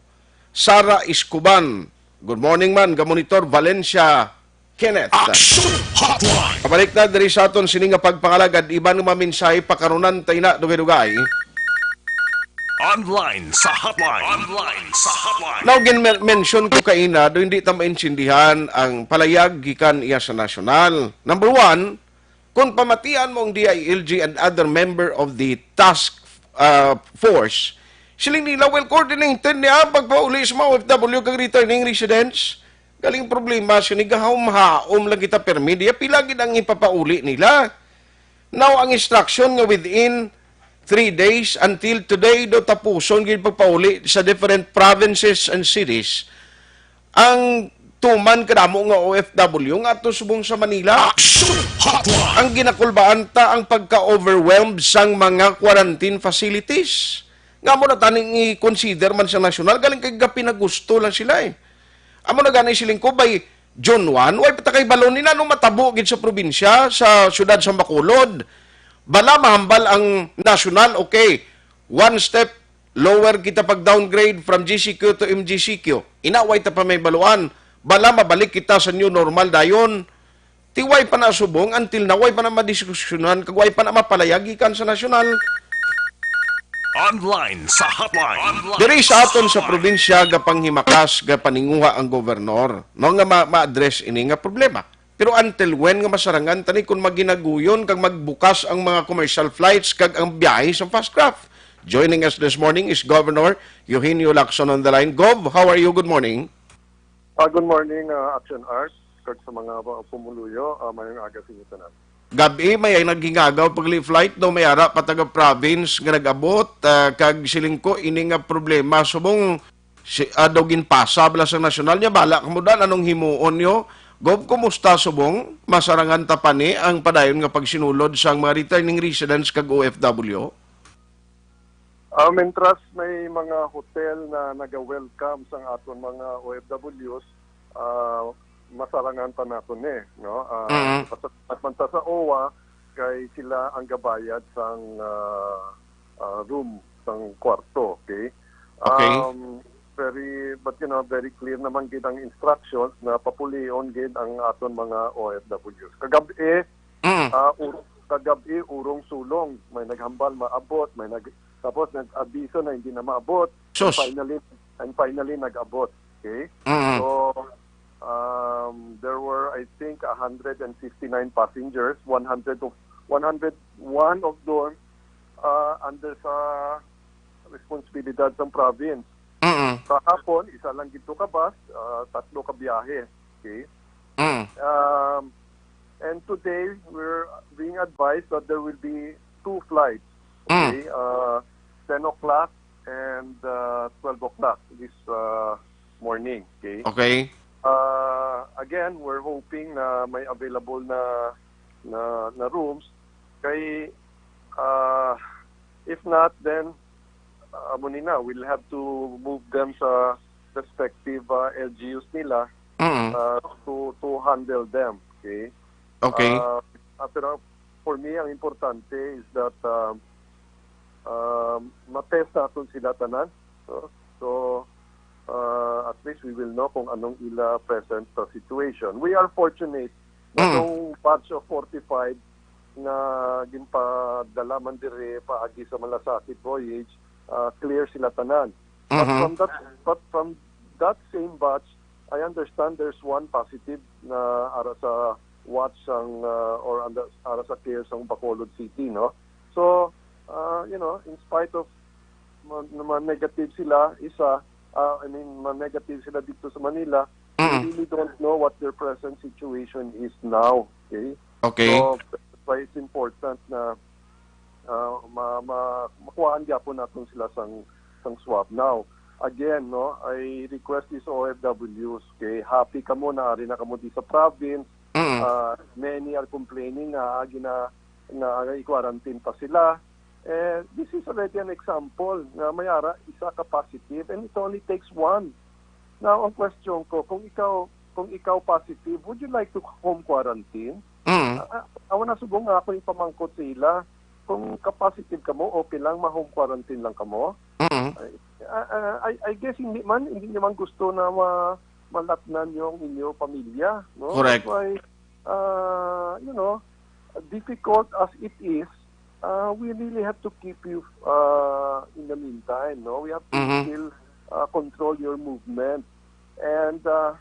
Sara Escoban. Good morning man, ga Monitor Valencia Kenneth. Action Hotline. Pabalik na diri sa aton sini nga pagpangalagad, iban nga mga mensahe pakarunan ta ina dugay-dugay. Online sa hotline. Online sa hotline. Now, gin-mention ko kaina, do hindi ta maintindihan ang palayag gikan iya sa nasyonal. Number one, kung pamatian mo ang D I L G and other member of the task, uh, force, siling nila, well coordinated niya ang pagpauli sa mga O F W kag returning residents. Galing problema siya ni gahom-haom lang kita permi. Diya pila gid ang ipapauli nila. Now, ang instruction nga within three days until today do tapuson gid pagpauli sa different provinces and cities ang tuman kadamo nga O F W nga ato subong sa Manila. Action Hotline. Ang ginakulbaan ta ang pagka-overwhelmed sang mga quarantine facilities. Nga mo na taning i-consider man sa nasyonal, galing kay gapinagusto lang sila eh. Amo na gani siling ko, by June one, way pa ta kay balo nila, no, matabo gid sa probinsya, sa siyudad sa Bacolod. Bala mahambal ang nasyonal, okay, one step lower kita pag-downgrade from G C Q to M G C Q. Ina, way ta pa may baluan. Bala mabalik kita sa new normal dayon. Ti way pa na subong, until na way pa na madiskusyonan, kag way pa na mapalayag gikan sa nasyonal. Online sa hotline. Diri sa aton sa probinsya, gapanghimakas, gapaninguha ang gobernador, no, nga ma-, ma-address ini nga problema. Pero until when nga masarangan tani kung maginaguyon kag magbukas ang mga commercial flights kag ang biyahe sa fast craft? Joining us this morning is Governor Eugenio Lacson on the line. Gov, how are you? Good morning. Ah, good morning, ah, Action Art, kag sa mga pa-, pumuluyo, ah, mayong aga sa inyo tanan. Gab-i, may naghingagaw pagli flight daw, may ara pa taga province nga nag-abot, ah, kag siling ko, ini nga problema. Subong, si, ah, daw ginpasa bala sa nasyonal niya, bala ka mo dan, anong himuon niyo? Gov, kumusta subong? Masarangan ta pa ni ang padayon nga pagsinulod sang mga returning residents kag O F W? Ah, mentras may mga hotel na naga-welcome sang aton mga O F Ws, ah, masarangan pa naton ni, no? Ah, Mm. pasalamat man ta sa O W A kay sila ang gabayad sang, ah, ah, room, sang kwarto, okay? Okay. Um, very, but, you know, very clear naman gid ang instructions na papulion gid ang aton mga O F Ws. Kagab-i, Mm. Ah, ur-, kagab-i, urong sulong, may naghambal maabot, may nag-, tapos nag-abiso na hindi na maabot. Sus. And finally, and finally, nag-abot. Okay? Mm. So, um, there were, I think, a hundred and fifty-nine passengers, one hundred of, one hundred one of them, uh, under sa responsibilidad ng province. Mm. Kahapon, isa lang gid to ka bus, ah, tatlo ka biyahe. Okay? Mm. Um, and today, we're being advised that there will be two flights. Mm. Okay? Uh, ten o'clock and, uh, twelve o'clock this, uh, morning. Okay? Okay. Uh, again, we're hoping na may available na, na, na rooms. Kay, uh, if not, then, uh, amo ni na, we'll have to move them sa respective, uh, L G Us nila, Mm. uh, to, to handle them. Okay? Okay. Uh, ah, pero for me, ang importante is that, um, um, ma-test naton sila tanan. So, so, uh, at least we will know kung anong ila present, uh, situation. We are fortunate Mm. Katong batch of forty-five nga ginpadala man diri paagi sa Malasakit Voyage, ah, clear sila tanan. But Mhm. from that, but from that same batch, I understand there's one positive na ara sa watch sang, ah, or under, ara sa care sang Bacolod City, no? So, ah, you know, in spite of ma-, ma-negative sila, isa, ah, I mean, ma-negative sila dito sa Manila, Mm. we really don't know what their present situation is now, okay? Okay. So, that's why it's important na, ah, ma-, ma-, makuhaan gyapon naton sila sang, sang swab. Now, again, no, I request these O F Ws, okay, happy kamo na ari na kamo di sa province. Mm. Ah, many are complaining nga gina-, nga i-quarantine pa sila. Eh, this is already an example nga may ara isa ka positive and it only takes one. Now, ang question ko, kung ikaw, kung ikaw positive, would you like to home quarantine? Mm. Ah, ah, awa na subong nga ako yung pamangkot sa ila. Kung ka-positive kamo, okay lang, ma-home quarantine lang kamo? Mm. I, ah, ah, I, I guess hindi man, hindi naman gusto na ma-, malatnan yung inyo pamilya, no? Correct. That's why, uh, you know, difficult as it is, uh, we really have to keep you, uh, in the meantime, no? We have to Mhm. still, uh, control your movement. And, uh,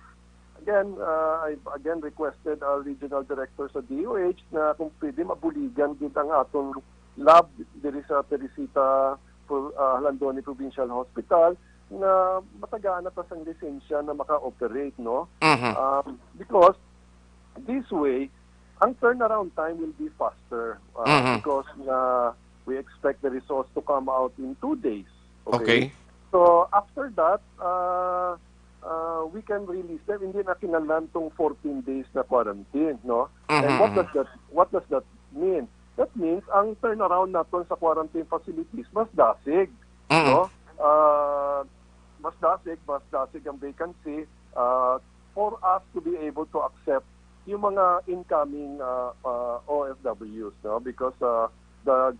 again, uh, I again requested our regional director sa D O H na kung pwede mabuligan gid ang atong lab diri sa Teresita Pro-, uh, Jalandoni Provincial Hospital nga matagaan na ta sang lisensya na maka-operate, no? Mhm. Um, because this way, ang turnaround time will be faster, uh, Mhm. because nga we expect the results to come out in two days. Okay? Okay. So, after that, uh, uh, we can release them. Hindi na kinahanglan tong fourteen days na quarantine, no? And Mhm, what mhm. does that, what does that mean? That means, ang turnaround naton sa quarantine facilities, mas dasig, Mm. no? Uh, mas dasig, mas dasig ang vacancy, uh, for us to be able to accept yung mga incoming, uh, uh, O F Ws, no? Because, uh, the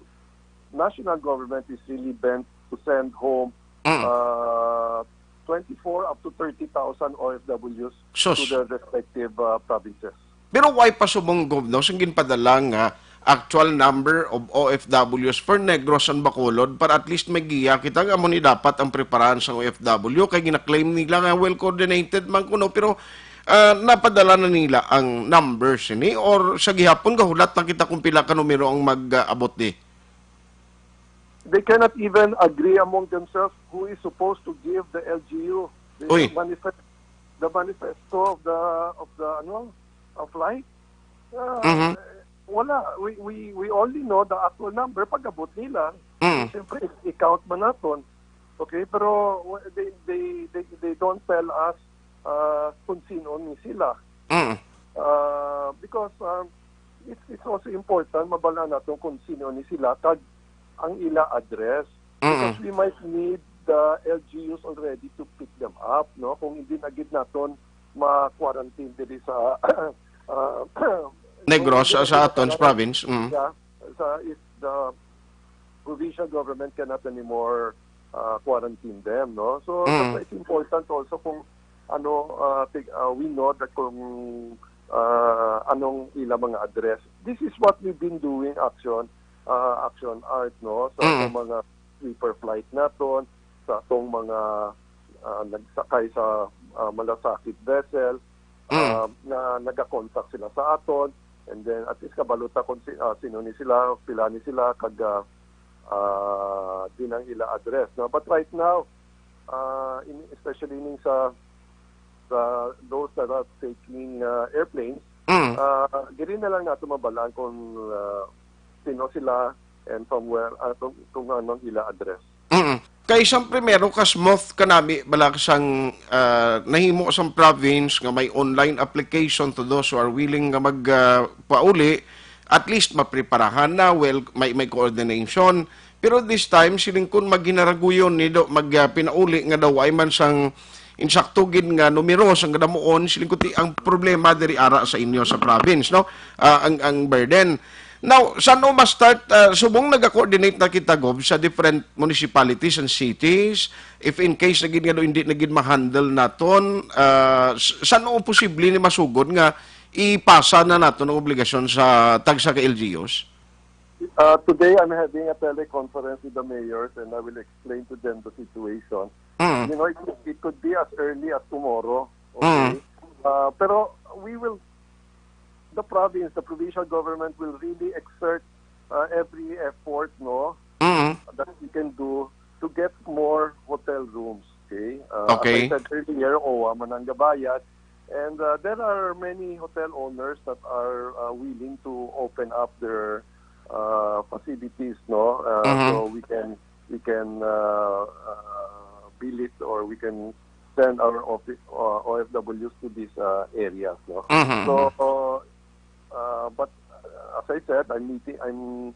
national government is really bent to send home, Mm. uh, twenty-four up to thirty thousand O F Ws Sus. to their respective, uh, provinces. Pero why pa subong, Gov, no, sing ginpadala nga actual number of O F Ws for Negros and Bacolod para at least may giya kita nga amo ni dapat ang preparahan sang O F W kay gina-claim nila nga well coordinated man kuno, pero, ah, napadala na nila ang numbers ini or sa gihapon gahulat lang kita kung pila ka numero ang mag-abot di? They cannot even agree among themselves who is supposed to give the L G U the Uy. manifest-, the manifesto of the, of the, ano, of flight. Ah, Mhm. Wala. We, we, we only know the actual number pag abot nila. Mm. Siyempre, i-, i-count man naton. Okay, pero wa-, they, they, they, they don't tell us, ah, kung sino ni sila. Mm. Ah, because, um, it's, it's also important mabal-an naton kung sino ni sila kag ang ila address. Because Mm-mm. we might need the L G Us already to pick them up, no? Kung hindi na gid naton ma-quarantine diri sa, ah, Negros, kung hindi sa, na sa gid aton, sa naton, province, mm. Yeah, sa, if the provincial government cannot anymore, ah, quarantine them, no? So, Mm. that's why it's important also kung ano, ah, tig-, ah, we know that kung, ah, anong ila mga address. This is what we've been doing, Action, ah, Action Art, no? Sa, sa Mm. mga sleeper flight naton, sa atong mga, ah, nagsakay sa, ah, malasakit vessel, Mm. ah, na nagakontak sila sa aton, and then at least kabalo ta kung si-, ah, sino ni sila, pila ni sila, kag, ah, ah, din ang ila address, no? But right now, ah, in, especially ning sa, sa those that are taking, ah, airplanes, Mm. ah, diri na lang nato mabalaan kung, ah, sino sila and from where, ah, kung, kung anong ila address. Mm. Kay sang primero ka smooth kanami bala sang, ah, nahimo sang province nga may online application to those who are willing nga mag, ah, pauli, at least mapreparahan na, well, may, may coordination. Pero this time, siling kun maghinaranguyon ni do, mag, ah, pinauli nga daw ay man sang insakto gid nga numero sang gadamuon, siling kun ti ang problema diri ara sa inyo sa province, no? Ah, ang, ang burden. Now, san-o ma-start, ah, subong naga-coordinate na kita, Gov, sa different municipalities and cities, if in case na gid nga do hindi na gid ma-handle naton, ah, s-, san-o posible ni masugod nga ipasa na nato ang obligasyon sa tagsa ka L G Us? Uh, today, I'm having a teleconference with the mayors and I will explain to them the situation. Mm. You know, it, it could be as early as tomorrow. Okay? Uh, pero we will, the province, the provincial government will really exert uh, every effort, no, Mm. that we can do to get more hotel rooms. Okay? Uh, Okay. As I said earlier, OWWA man ang gabayad. And uh, there are many hotel owners that are uh, willing to open up their uh, facilities, no? Uh, Mhm. So we can we can uh, uh, bill it or we can send our office uh, O F Ws to these uh, areas, no? Mhm. So, uh, but uh, as I said, I'm meeting, I'm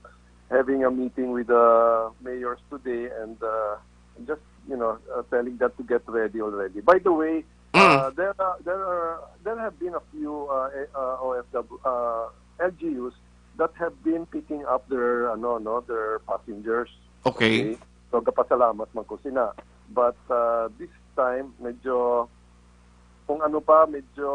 having a meeting with the mayors today, and uh, just you know uh, telling them to get ready already. By the way, uh, there are, there are there have been a few uh, eh, uh, O F W uh, L G Us that have been picking up their ano no their passengers. Okay. So kapasalamat man ko sina. But uh, this time medyo kung ano pa medyo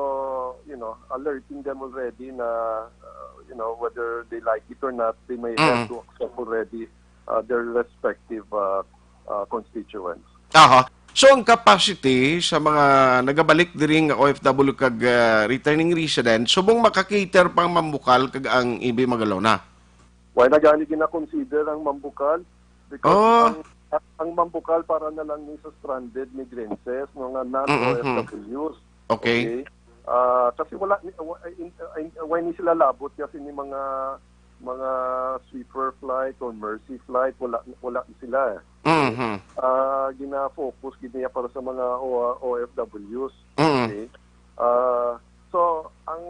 you know alerting them already na uh, you know whether they like it or not they may have Mm. to accept already uh, their respective uh, uh, constituents. Aha. So ang capacity sa mga nagabalik diri nga O F W kag ah, returning residents subong makakater pa ang Mambukal kag ang E B Magalona? Why na gani gina-consider ang Mambukal? Because Oh. ang, ang Mambukal para na lang ni sa stranded migrantes, mga Mm-hmm. non-O F Ws. Okay. Ah, kasi wala ni wa- in, in, why ni sila labot kasi ni mga mga sweeper flight or mercy flight wala wala sila eh. Mhm. Ah, gina-focus gid niya para sa mga O- O F Ws. Mm. Okay. Ah, so ang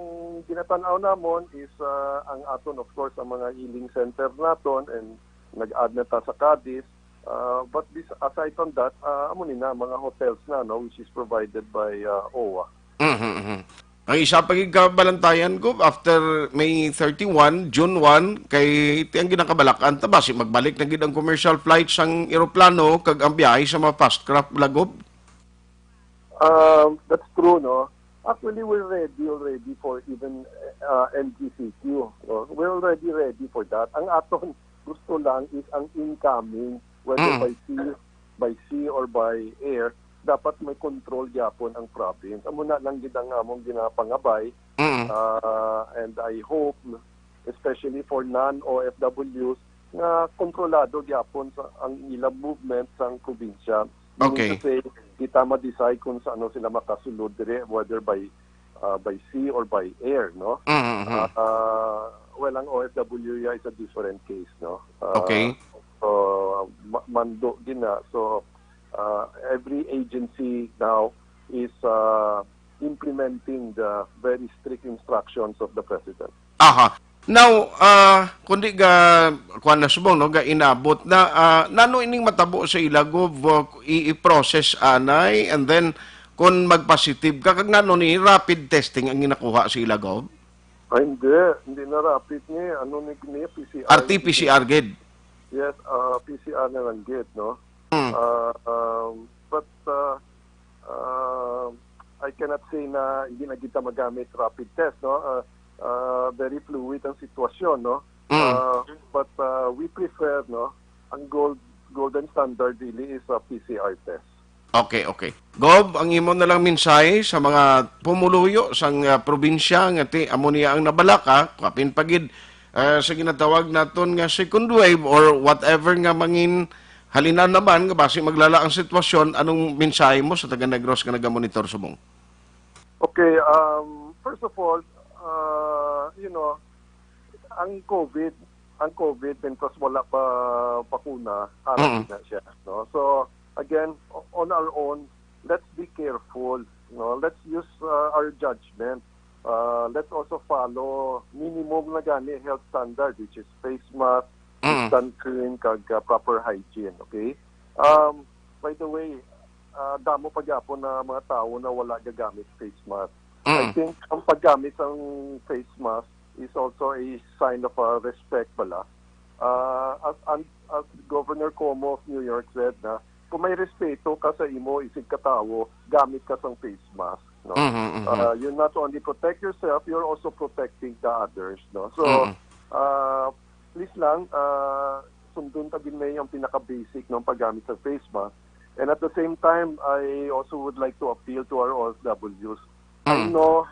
ginatan-aw namon is ah, ang aton of course ang mga healing center naton and nag-add na ta sa Cadiz. Ah, but this, aside from that, ah, amo ni na mga hotels na no which is provided by ah, OWWA. Mhm, mhm. Ang isa pa gid kabalantayan ko after May thirty-one, June one, kay ti ang ginakabalak-an ta ba si magbalik na gid ang commercial flights sang eroplano kag ang biyahe sa mga fast craft, Lagob? Um, that's true, no? Actually, we're ready already for even uh, M G C Q. No? We're already ready for that. Ang aton gusto lang is ang incoming, whether Mm. by sea, by sea or by air, dapat may control gyapon ang province. Amo na lang gid ang among ginapangabay. Mm. Uh, and I hope, especially for non-O F Ws, nga kontrolado gyapon sa ang ilang movement sa probinsya. Meaning Okay. to say, kita ma-decide kung sa ano sila makasulod dire, whether by uh, by sea or by air, no? Mhm, mhm. Uh, well, ang O F W ya is a different case, no? Uh, Okay. So, ma- mando gid na. So, uh, every agency now is uh, implementing the very strict instructions of the president. Aha. Now, ah, kundi ga kuan na subong no, ga inabot na ah, nano ining matabo sa ila gov, uh, i- i-process anay and then kung magpositive ka kag nano ni rapid testing ang ginakuha sa ila gov? Ay, hindi. Hindi na rapid ni. Ano ni, ni P C R? R T P C R gid. Yes, uh, P C R na lang gid, no? Hmm. Uh, um, but uh, uh, I cannot say na hindi na kita magamit rapid test, no? Uh, uh, very fluid ang sitwasyon, no? Mm. Uh, but uh, we prefer, no? Ang gold golden standard really is a P C R test. Okay, okay. Gob, ang imo na lang mensahe sa mga pumuluyo sang ah, probinsya nga ti amo niya ang nabalaka, kapin pa gid ah, sa ginatawag naton nga second wave or whatever nga mangin halinan naman nga basi maglala ang sitwasyon, anong mensahe mo sa taga Negros nga nagamonitor subong? Okay, um, first of all, uh, you know, ang COVID, ang COVID, because wala pa bakuna, harap Mm. na siya, no? So, again, o- on our own, let's be careful, no? Let's use uh, our judgment. Uh, let's also follow minimum na gani health standard, which is face mask, Mm. distancing, kag uh, proper hygiene, okay? Um, by the way, uh, damo pa gyapon na mga tawo na wala gagamit face mask. I Mm. think ang paggamit sang face mask is also a sign of uh, respect bala. Uh, as, as, as Governor Cuomo of New York said na, kung may respeto ka sa imo isig ka tawo, gamit ka sang face mask. No? Mhm, mhm. Uh, you not only protect yourself, you're also protecting the others. No? So, Mm. uh, please lang, uh, sundon ta gid may ang pinaka-basic ng paggamit sa face mask. And at the same time, I also would like to appeal to our O F Ws. I Mm. know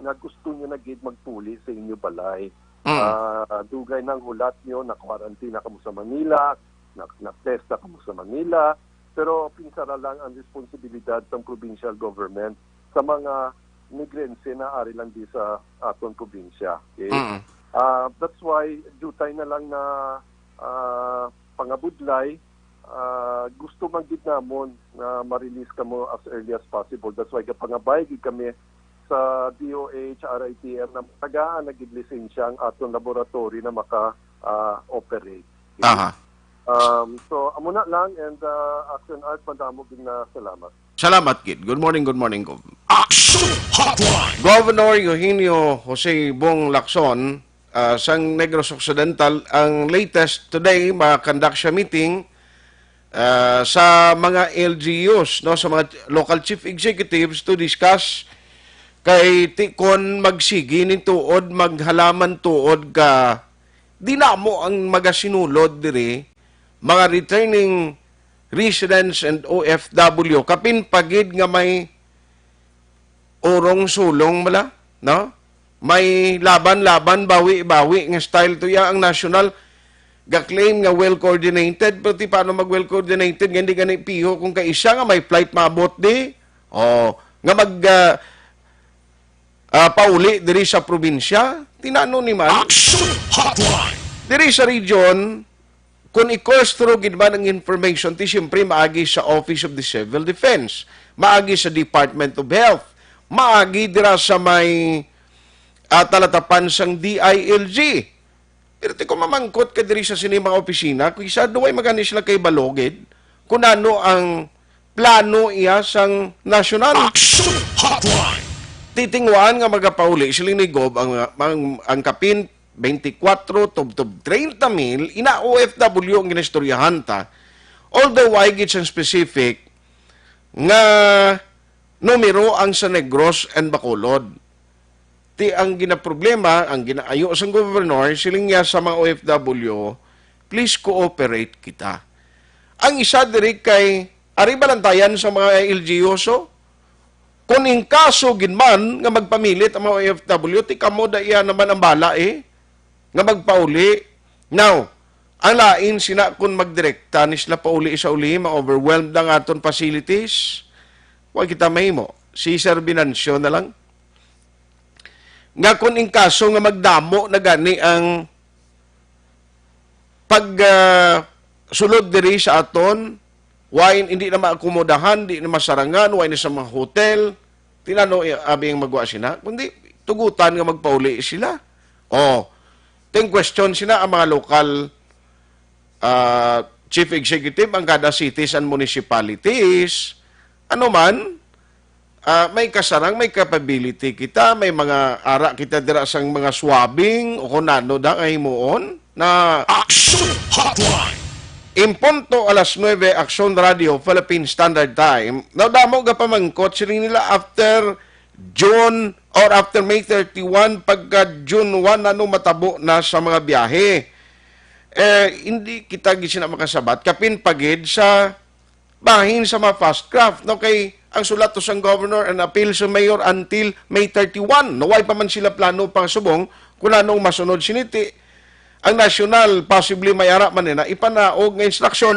na gusto nyo na gid magpuli sa inyo balay. Mm. Ah, dugay nang hulat nyo, na-quarantine na kamo sa Manila, na, na-test na kamo sa Manila, pero pinsara lang ang responsibilidad sang provincial government sa mga migrense na ari lang di sa aton probinsya. Okay? Mm. Ah, that's why diutay na lang na, ah, pangabudlay, ah, gusto man gid namon na ma-release kamo as early as possible. That's why gapangabay gid kami sa D O H, R I T M na tagaan na gid lisensya ang aton laboratory na maka, ah, operate. Okay? Aha. Um, so, amo na lang, and, uh, Action Art, madamo gid na salamat. Salamat gid. Good morning, good morning, Gov. Action Hotline! Governor Eugenio Jose Bong Lacson, uh, sang Negros Occidental, ang latest today, ma-conduct siya meeting, uh, sa mga L G Us, no, sa mga local chief executives to discuss kay ti kon magsigi ning tuod, maghalaman tuod ka, di na mo ang magasinulod diri, mga returning residents and O F W, kapin pa gid nga may urong-sulong bala, no? May laban-laban, bawi-bawi nga style to ya ang national ga-claim nga well-coordinated, pero ti paano mag-well-coordinated nga hindi gani piho kung kaisa nga may flight maabot di? O, nga mag, ah, ah, pauli diri sa probinsya? Tinano ni man? Action Hotline! Diri sa region, kung i-course through gid man ang information, ti siyempre maagi sa Office of the Civil Defense, maagi sa Department of Health, maagi dira sa may, ah, talatapan sang D I L G. Pero ti ko mamangkot ka diri sa sini mga opisina, kung isa duway magani sila kay balogid, kung ano ang plano iya sang nasyonal. Action Hotline! Titingwaan nga magapauli sila ni Gob ang, ang, ang kapin twenty-four, tubtob treinta mil, ina O F W ang ginistoryahan ta. Although, why gid siyang specific nga numero ang sa Negros and Bacolod. Ti ang ginaproblema, ang ginaayo sang gobernador, siling niya sa mga O F W, "Please cooperate kita." Ang isa diri kay, ari balantayan sa mga L G Us, oh. Kung in kaso gid man nga magpamilit ang mga O F W, ti kamo da iya naman ang bala, eh, nga magpauli. Now, ang lain sina kung magdirekta ni sila pauli sa uli, ma-overwhelmed ang aton facilities, wa kita mahimo. Si Sir Venancio na lang. Nga kung in kaso nga magdamo na gani ang pag, ah, sulod diri sa aton, why hindi na maakomodahan, di na masarangan, why na sa mga hotel, tinano, eh, abi ang magwa sina, kundi tugutan nga magpauli sila. Oh, ting question sina ang mga local, ah, chief executive, ang kada cities and municipalities, ano man, ah, may kasarang, may capability kita, may mga ara kita dira sang mga swabbing o kung ano da nga himuon na Action Hotline! In punto alas nuebe, Action Radio, Philippine Standard Time, nadamo ga pamangkot sila nila after June or after May thirty-one, pagka June one, ano matabo na sa mga biyahe. Eh, hindi kita gid sina makasabat, kapin pagid sa bahin sa mga fast craft, no? Kay ang sulat to sang governor and appeal sa mayor until May thirty-one. No, way pa man sila plano pang subong kung anong masunod siniti. Ang nasyonal, possibly may ara man nila ipanaog nga instruction.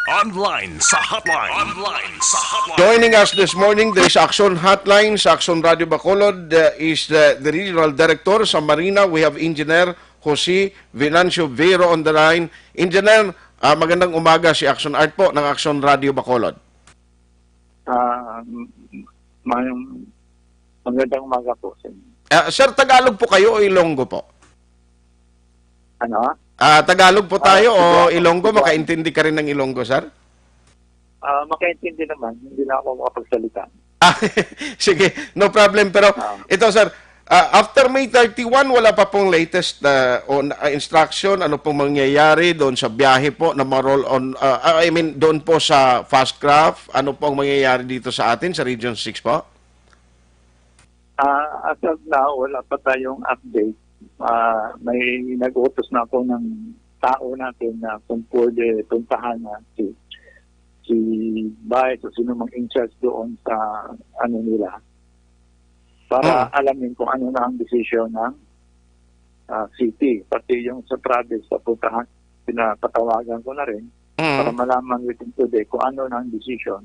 Online sa hotline. Online sa hotline. Joining us this morning, there is Action Hotline sa Action Radio Bacolod, uh, is the, the regional director sa Marina. We have Engineer Jose Venancio Vero on the line. Engineer, ah, magandang umaga, si Action Art po ng Action Radio Bacolod. Ah, m-, m-, mayong magandang umaga po sa inyo. Ah, sir, Tagalog po kayo o Ilonggo po? Ano? Ah, Tagalog po Ah, tayo o sige, Ilonggo? Sige. Makaintindi ka rin ng Ilonggo, sir? Ah, makaintindi naman. Hindi na ako makapagsalita. Ah, sige, no problem. Pero Ah. ito, sir, Ah, after May thirty-one, wala pa pong latest, ah, on, ah, instruction, ano pong mangyayari doon sa biyahe po na ma-roll on, ah, ah, I mean, doon po sa Fastcraft, ano po ang mangyayari dito sa atin, sa Region six po? Ah, as of now, wala pa tayong update. Ah, may nag-utos na ako ng tao natin na kung pwede puntahan na si si Vice o sino mang in charge doon sa ano nila para Mm. alamin kung ano na ang desisyon ng ah, city. Pati yung sa province, papuntahan, pinapatawagan ko na rin Mm. para malaman within today kung ano na ang desisyon.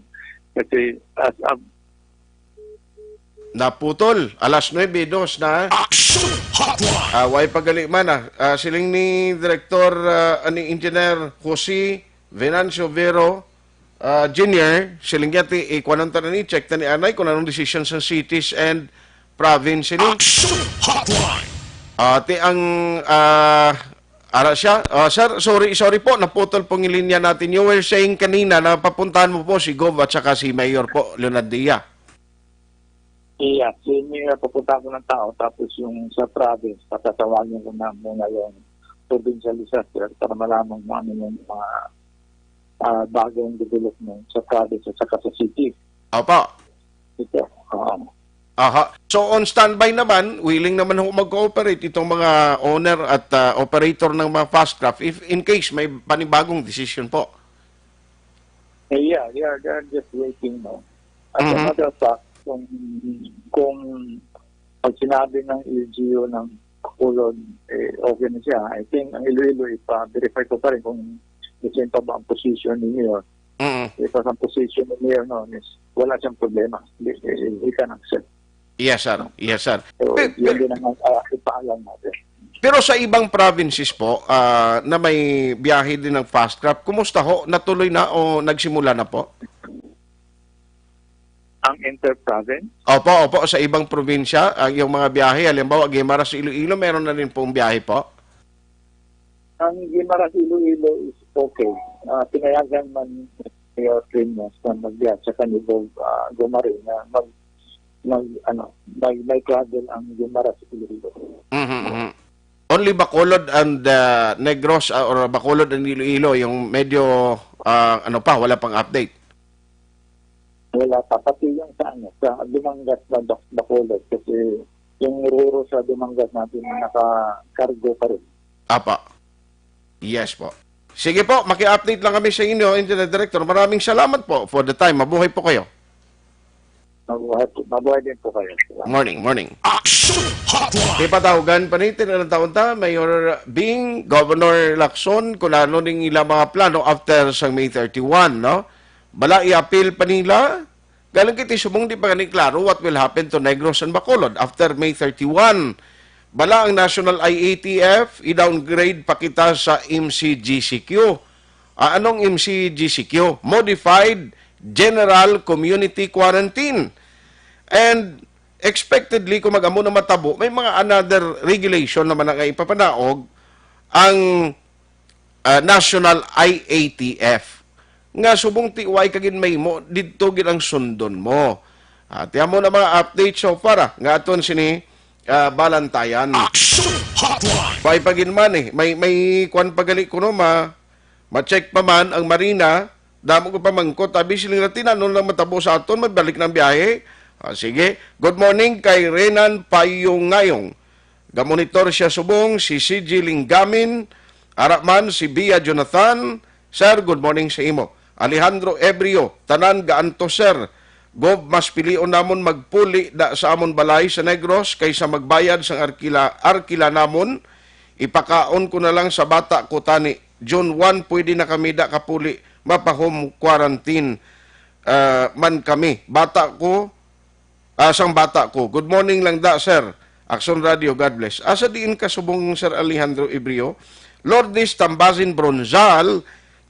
Kasi as of Naputol. Alas nuebe dos na. Action Hotline. Ah, way pagali man ah. Ah, siling ni Director, ah, ni Engineer Jose Venancio Vero, ah, Junior, siling niya ti, ikuanon ta na ni, check ta ni anay kung anong decision sa cities and province ini. Action Hotline. Ah, ti ang, ah, ara siya. Ah, sir, sorry, sorry po, naputol pong linya natin. You were saying kanina na papuntahan mo po si Gov at saka si Mayor po, Leonard Dia. Iya, si Mayor, papunta ko ng tao, tapos yung sa province, patatawagin ko na muna yung provincial disaster para malaman kung ano yung mga ah, bagong development sa province at saka sa city. Opo. Ito, um, Aha. So on standby naman, willing naman ho mag-cooperate itong mga owner at ah, operator ng mga Fastcraft if in case may panibagong decision po. eh, yeah, yeah, they're just waiting, no? As a Mhm. matter of fact, kung, kung pag sinabi ng L G U ng Bacolod, eh, okay na siya. I think ang Iloilo, ipa-verify ko pa rin kung the same pa ba ang position ni Mayor. Mm. Because ang position ni Mayor noon is wala siyang problema. Hindi, eh, he can accept. Yes, sir. Yes, sir. So, Pe- yun pe- din ang uh, ipaalam natin. Pero sa ibang provinces po ah, na may biyahe din ng Fastcraft, kumusta ho? Natuloy na o nagsimula na po? Ang inter-province, Opo, opo, sa ibang probinsya, ang yung mga biyahe, halimbawa, Guimaras, Iloilo, meron na rin pong biyahe po? ang Guimaras Iloilo is okay. Ah, pinayagan man ni Mayor Trinas na magbiyahe sa kanila uh, Gumari na mag, mag, ano, may, may travel ang Guimaras Iloilo. Mhm, mhm. Only Bacolod and uh, Negros uh, or Bacolod and Iloilo, yung medyo, uh, ano pa, wala pang update. Wala pa. Pati yung sa, ano, sa Dumangas na Bac- Bacolod kasi yung ruro sa Dumangas natin naka-cargo pa rin. Apa. Yes po. Sige po, maki-update lang kami sa inyo, Engineer Director. Maraming salamat po for the time. Mabuhay po kayo. Mabuhay, po- mabuhay din po kayo. Morning, morning. Action Hotline. Ipatawagan pa ni tinalantaon ta, Mayor Bing, Governor Lacson, kung ano ning ilang mga plano after sa May thirty-one, no? Bala i-appeal pa nila. Galing kiti subong di pa gani klaro what will happen to Negros and Bacolod after May thirty-one. Bala ang National I A T F, i-downgrade pa kita sa M C G C Q. Ah, anong M C G C Q? Modified General Community Quarantine. And expectedly, kung mag-amo na matabo, may mga another regulation naman nga ipapanaog ang ah, National I A T F nga subong ti way kagin mahimo didto gid ang sundon mo. Ah, ti amo na mga update so far ah, nga aton sini ah, balantayan. Action Hotline. Way pa gid man eh. May, may kwan pagali kuno ma, ma-check pa man ang Marina. Damo ko pamangkot. Abi sila nga tinanon lang matabo sa aton. Magbalik ng biyahe. Ah, sige. Good morning kay Renan Payungayong. Gamonitor siya subong si C G Linggamin, ara man si Bia Jonathan. Sir, good morning sa imo. Alejandro Ebrio, tanan gaantos, sir. Gov, mas pilion namon magpuli da sa amon balay sa Negros kaysa magbayad sang arkila, arkila namon. Ipakaon ko na lang sa bata ko tani. June one, pwede na kami da kapuli. Mapa-home quarantine ah, man kami. Bata ko, ah, sang bata ko. Good morning lang da, sir. Action Radio, God bless. Asa diin ka subong, Sir Alejandro Ibrio? Lourdes Tambasin Bronzal,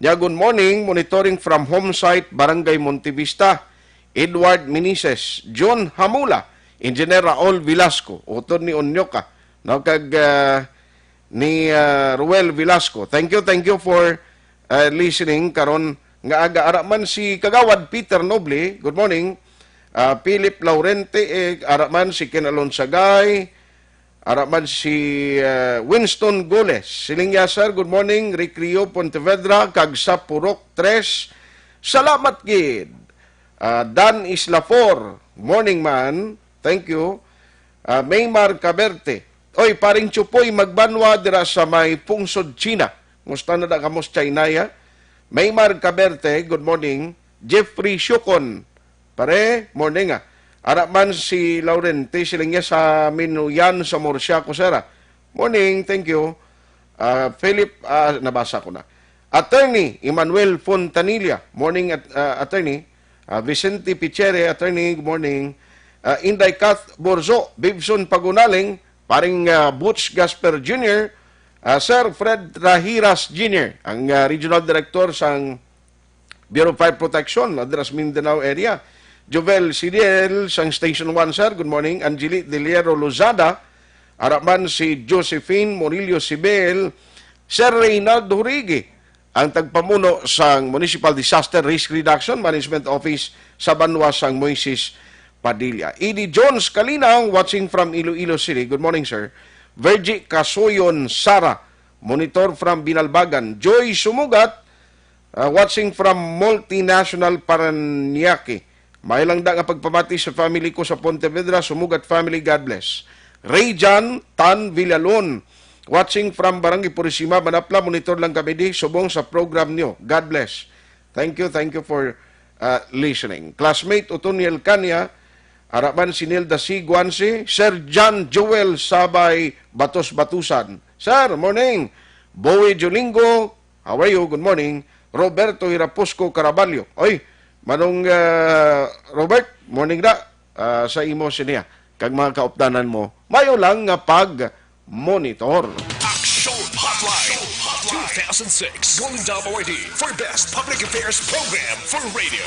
niya, good morning, monitoring from home site, Barangay Montevista. Edward Minises, John Hamula, Engineer Raul Velasco, utod ni Onyoka, no, kag ah, ni ah, Ruel Velasco. Thank you, thank you for ah, listening karon nga aga. Ara man si Kagawad Peter Noble, good morning. Ah, Philip Laurente, eh, ara man si Ken Alonsagay, Ara man si, ah, Winston Goles. Siling niya, "Sir, good morning. Recreo, Pontevedra, kag sa Purok tres. Salamat gid." Ah, Dan Islafor, "Morning, man. Thank you." Ah, Maymar Caberte. "Oy, paring Chupoy, magbanwa dira sa may pungsod China. Musta na da kamo sa China, ya?" Maymar Caberte, good morning. Jeffrey Siukon, "Pare, morning, ah." Ara man si Laurente, siling niya, "Sa Minuyan, sa Murcia ko, sir, ah." "Morning, thank you." Ah, Philip, ah, nabasa ko na. Attorney Emmanuel Fontanilla, "Morning, at-, ah, attorney." Ah, Vicente Pichere, attorney, good morning. Ah, Inday Kath Borzo, Bibson Pagunaling, paring, ah, Butch Gasper Junior, ah, Sir Fred Rahiras Junior, ang, ah, regional director sang Bureau of Fire Protection, Madras Mindanao area. Jovel Sidiel sang Station one, sir. Good morning. Angeli De Liero Lozada, ara man si Josephine Murillo Sibel, Sir Reynald Hurigi, ang tagpamuno sang Municipal Disaster Risk Reduction Management Office sa banwa sang Moises Padilla. Edie Jones Kalinang, watching from Iloilo City. Good morning, sir. Virgie Kasoyon Sara, monitor from Binalbagan. Joy Sumugat, uh, watching from Multinational Paranaque. May lang da nga pagpamati sa family ko sa Pontevedra, Sumugat family, God bless. Ray John Tan Villalon, watching from Barangay Purisima, Manapla, monitor lang kami di, subong sa program nyo. God bless. Thank you, thank you for, uh, listening. Classmate Otoniel Cania, ara man si Nilda C. Guanci, Sir John Joel Sabay Batos Batusan. Sir, morning. Bowie Jolingo, how are you? Good morning. Roberto Hirapusco Caraballo. Oy, Manong, ah, Robert, morning da, ah, sa imo siniya kag mga kaupdanan mo. Mayo lang nga pag-monitor. Action Hotline two thousand six Golden Dove Awardee for Best Public Affairs Program for Radio.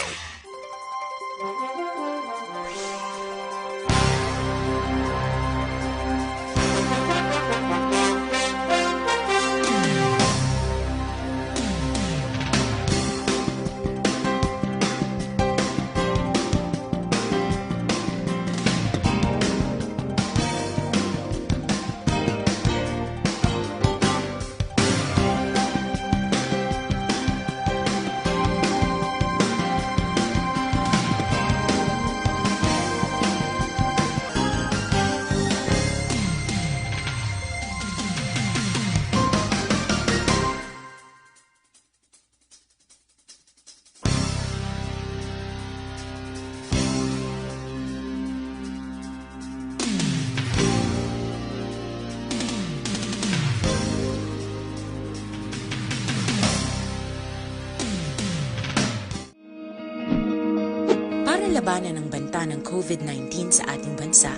Para labanan ang banta ng COVID nineteen sa ating bansa,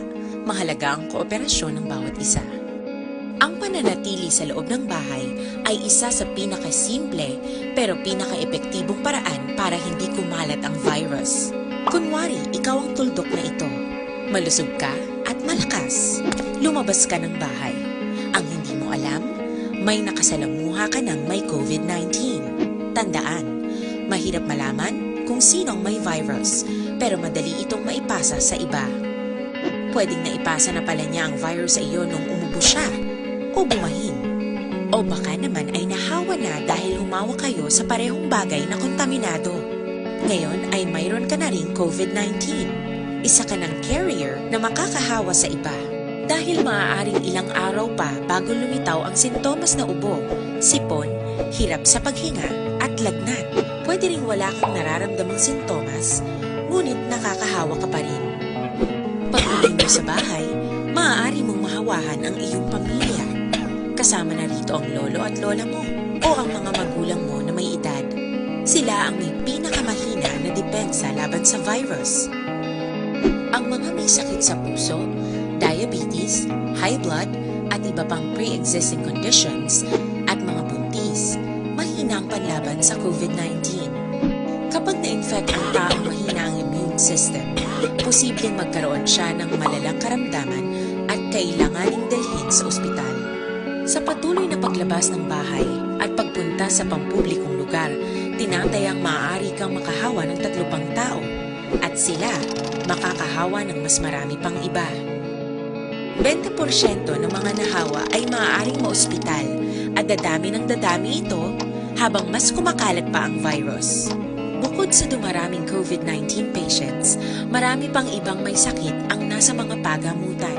mahalaga ang kooperasyon ng bawat isa. Ang pananatili sa loob ng bahay ay isa sa pinakasimple pero pinakaepektibong paraan para hindi kumalat ang virus. Kunwari, ikaw ang tuldok na ito. Malusog ka at malakas. Lumabas ka ng bahay. Ang hindi mo alam, may nakasalamuha ka ng may COVID nineteen. Tandaan, mahirap malaman kung sino ang may virus, pero madali itong maipasa sa iba. Pwedeng naipasa na pala niya ang virus sa iyo nung umubo siya o bumahin. O baka naman ay nahawa na dahil humawak kayo sa parehong bagay na kontaminado. Ngayon ay mayroon ka na ring COVID nineteen. Isa ka ng carrier na makakahawa sa iba. Dahil maaaring ilang araw pa bago lumitaw ang sintomas na ubo, sipon, hirap sa paghinga, at lagnat. Pwede ring wala kang nararamdamang sintomas, ngunit nakakahawa ka pa rin. Pag-uwi mo sa bahay, maaari mong mahawahan ang iyong pamilya. Kasama na rito ang lolo at lola mo o ang mga magulang mo na may edad. Sila ang may pinakamahina na depensa laban sa virus. Ang mga may sakit sa puso, diabetes, high blood, at iba pang pre-existing conditions, at mga buntis, mahina ang panlaban sa COVID nineteen. Kapag na-infect ang taong mahina ang immune system, posibleng magkaroon siya ng malalang karamdaman at kailanganing dalhin sa ospital. Sa patuloy na paglabas ng bahay at pagpunta sa pampublikong lugar, tinatayang maaari kang makahawa ng tatlo pang tao at sila makakahawa ng mas marami pang iba. Bente porsyento ng mga nahawa ay maaaring maospital at dadami ng dadami ito habang mas kumakalat pa ang virus. Bukod sa dumaraming COVID nineteen patients, marami pang ibang may sakit ang nasa mga pagamutan.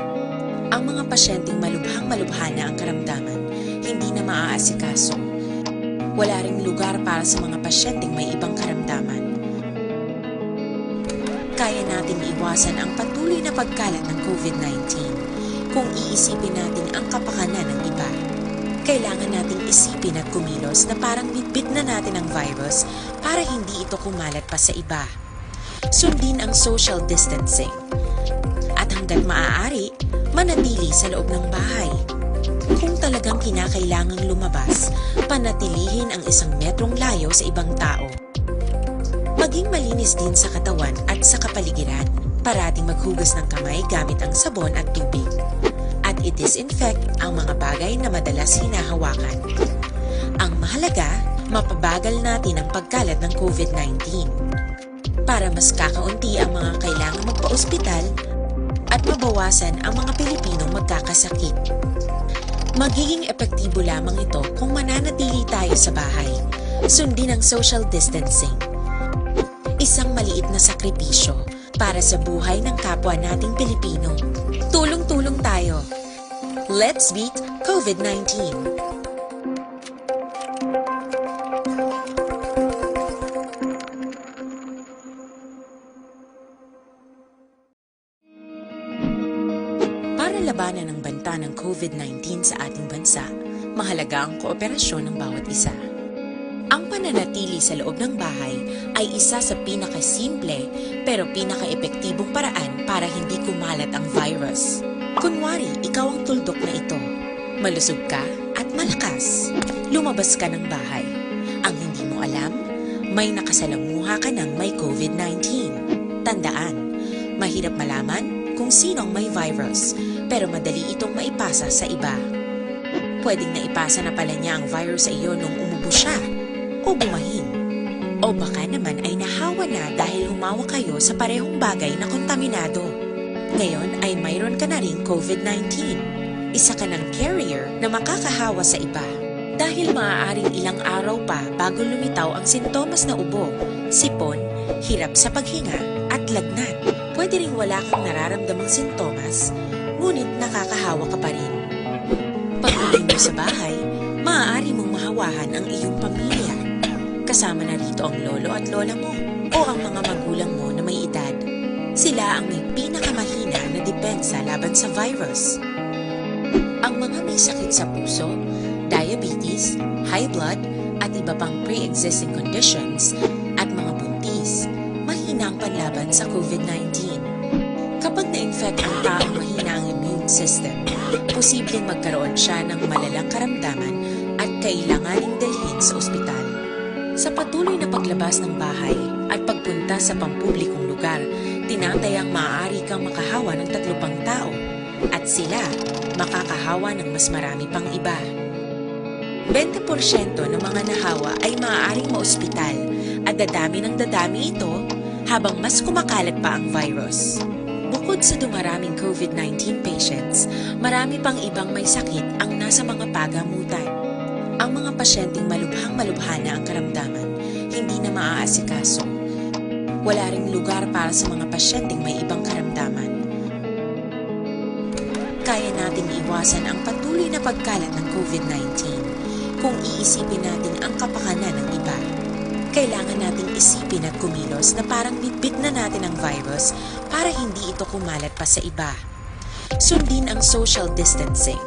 Ang mga pasyenteng malubhang-malubha na ang karamdaman, hindi na maaasikaso. Wala ring lugar para sa mga pasyenteng may ibang karamdaman. Kaya nating iwasan ang patuloy na pagkalat ng COVID nineteen kung iisipin natin ang kapakanan ng iba. Kailangan nating isipin at kumilos na parang bitbit na natin ang virus para hindi ito kumalat pa sa iba. Sundin ang social distancing. At hanggat maaari, manatili sa loob ng bahay. Kung talagang kinakailangang lumabas, panatilihin ang isang metrong layo sa ibang tao. Maging malinis din sa katawan at sa kapaligiran. Parating maghugas ng kamay gamit ang sabon at tubig. At i-disinfect ang mga bagay na madalas hinahawakan. Ang mahalaga, mapabagal natin ang pagkalat ng COVID nineteen. Para mas kakaunti ang mga kailangang magpa-ospital at mabawasan ang mga Pilipinong magkakasakit. Magiging epektibo lamang ito kung mananatili tayo sa bahay. Sundin ang social distancing. Isang maliit na sakripisyo para sa buhay ng kapwa nating Pilipino. Tulong-tulong tayo. Let's beat COVID nineteen. Para labanan ang banta ng COVID nineteen sa ating bansa, mahalaga ang kooperasyon ng bawat isa. Ang pananatili sa loob ng bahay ay isa sa pinakasimple pero pinakaepektibong paraan para hindi kumalat ang virus. Kunwari, ikaw ang tuldok na ito. Malusog ka at malakas. Lumabas ka ng bahay. Ang hindi mo alam, may nakasalamuha ka ng may COVID nineteen. Tandaan, mahirap malaman kung sino ang may virus, pero madali itong maipasa sa iba. Pwedeng naipasa na pala niya ang virus sa iyo nung umubo siya o bumahin. O baka naman ay nahawa na dahil humawak kayo sa parehong bagay na kontaminado. Ngayon ay mayroon ka na ring COVID nineteen. Isa ka ng carrier na makakahawa sa iba. Dahil maaaring ilang araw pa bago lumitaw ang sintomas na ubo, sipon, hirap sa paghinga, at lagnat. Pwede ring wala kang nararamdamang sintomas, ngunit nakakahawa ka pa rin. Pag-uwi mo sa bahay, maaari mong mahawahan ang iyong pamilya. Kasama na rito ang lolo at lola mo o ang mga magulang mo na may edad. Sila ang may pinakamahina na depensa laban sa virus. Ang mga may sakit sa puso, diabetes, high blood, at iba pang pre-existing conditions, at mga buntis, mahina ang panlaban sa COVID nineteen. Kapag na-infect ang taong mahina ang immune system, posibleng magkaroon siya ng malalang karamdaman at kailanganing dalhin sa ospital. Sa patuloy na paglabas ng bahay at pagpunta sa pampublikong lugar, tinatayang maaari kang makahawa ng tatlo pang tao at sila makakahawa ng mas marami pang iba. Bente porsyento ng mga nahawa ay maaaring maospital at dadami ng dadami ito habang mas kumakalat pa ang virus. Bukod sa dumaraming COVID nineteen patients, marami pang ibang may sakit ang nasa mga pagamutan. Ang mga pasyenteng malubhang-malubha na ang karamdaman, hindi na maaasikaso. Wala ring lugar para sa mga pasyenteng may ibang karamdaman. Kaya nating iwasan ang patuloy na pagkalat ng COVID nineteen kung iisipin natin ang kapakanan ng iba. Kailangan nating isipin at kumilos na parang bitbit na natin ang virus para hindi ito kumalat pa sa iba. Sundin ang social distancing.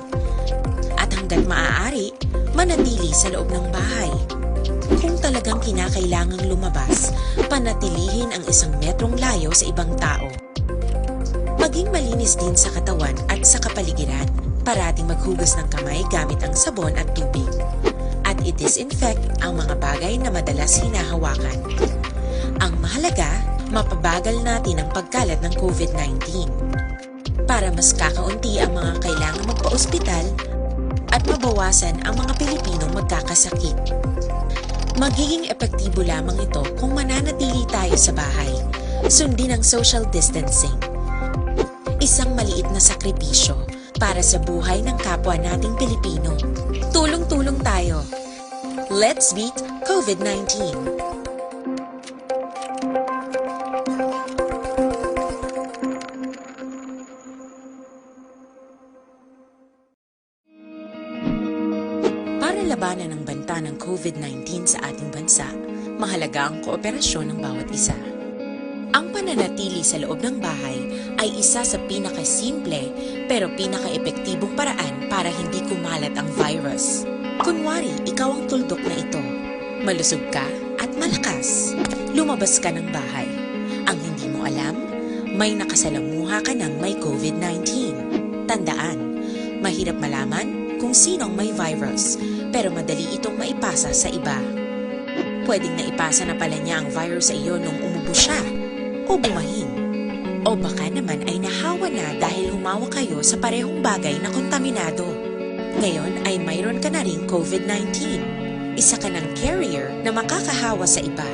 At hanggat maaari, manatili sa loob ng bahay. Kung talagang kinakailangang lumabas, panatilihin ang isang metrong layo sa ibang tao. Maging malinis din sa katawan at sa kapaligiran. Parating maghugas ng kamay gamit ang sabon at tubig. At i-disinfect ang mga bagay na madalas hinahawakan. Ang mahalaga, mapabagal natin ang pagkalat ng COVID nineteen. Para mas kakaunti ang mga kailangang magpa-ospital at mabawasan ang mga Pilipinong magkakasakit. Magiging epektibo lamang ito kung mananatili tayo sa bahay. Sundin ang social distancing. Isang maliit na sakripisyo para sa buhay ng kapwa nating Pilipino. Tulong-tulong tayo. Let's beat COVID nineteen. Para labanan ang banta ng COVID nineteen sa ating bansa, mahalaga ang kooperasyon ng bawat isa. Ang pananatili sa loob ng bahay ay isa sa pinakasimple pero pinakaepektibong paraan para hindi kumalat ang virus. Kunwari, ikaw ang tuldok na ito. Malusog ka at malakas. Lumabas ka ng bahay. Ang hindi mo alam, may nakasalamuha ka ng may COVID nineteen. Tandaan, mahirap malaman kung sino ang may virus, pero madali itong maipasa sa iba. Pwedeng naipasa na pala niya ang virus sa iyo nung umubo siya o bumahin. O baka naman ay nahawa na dahil humawak kayo sa parehong bagay na kontaminado. Ngayon ay mayroon ka na ring COVID nineteen. Isa ka ng carrier na makakahawa sa iba.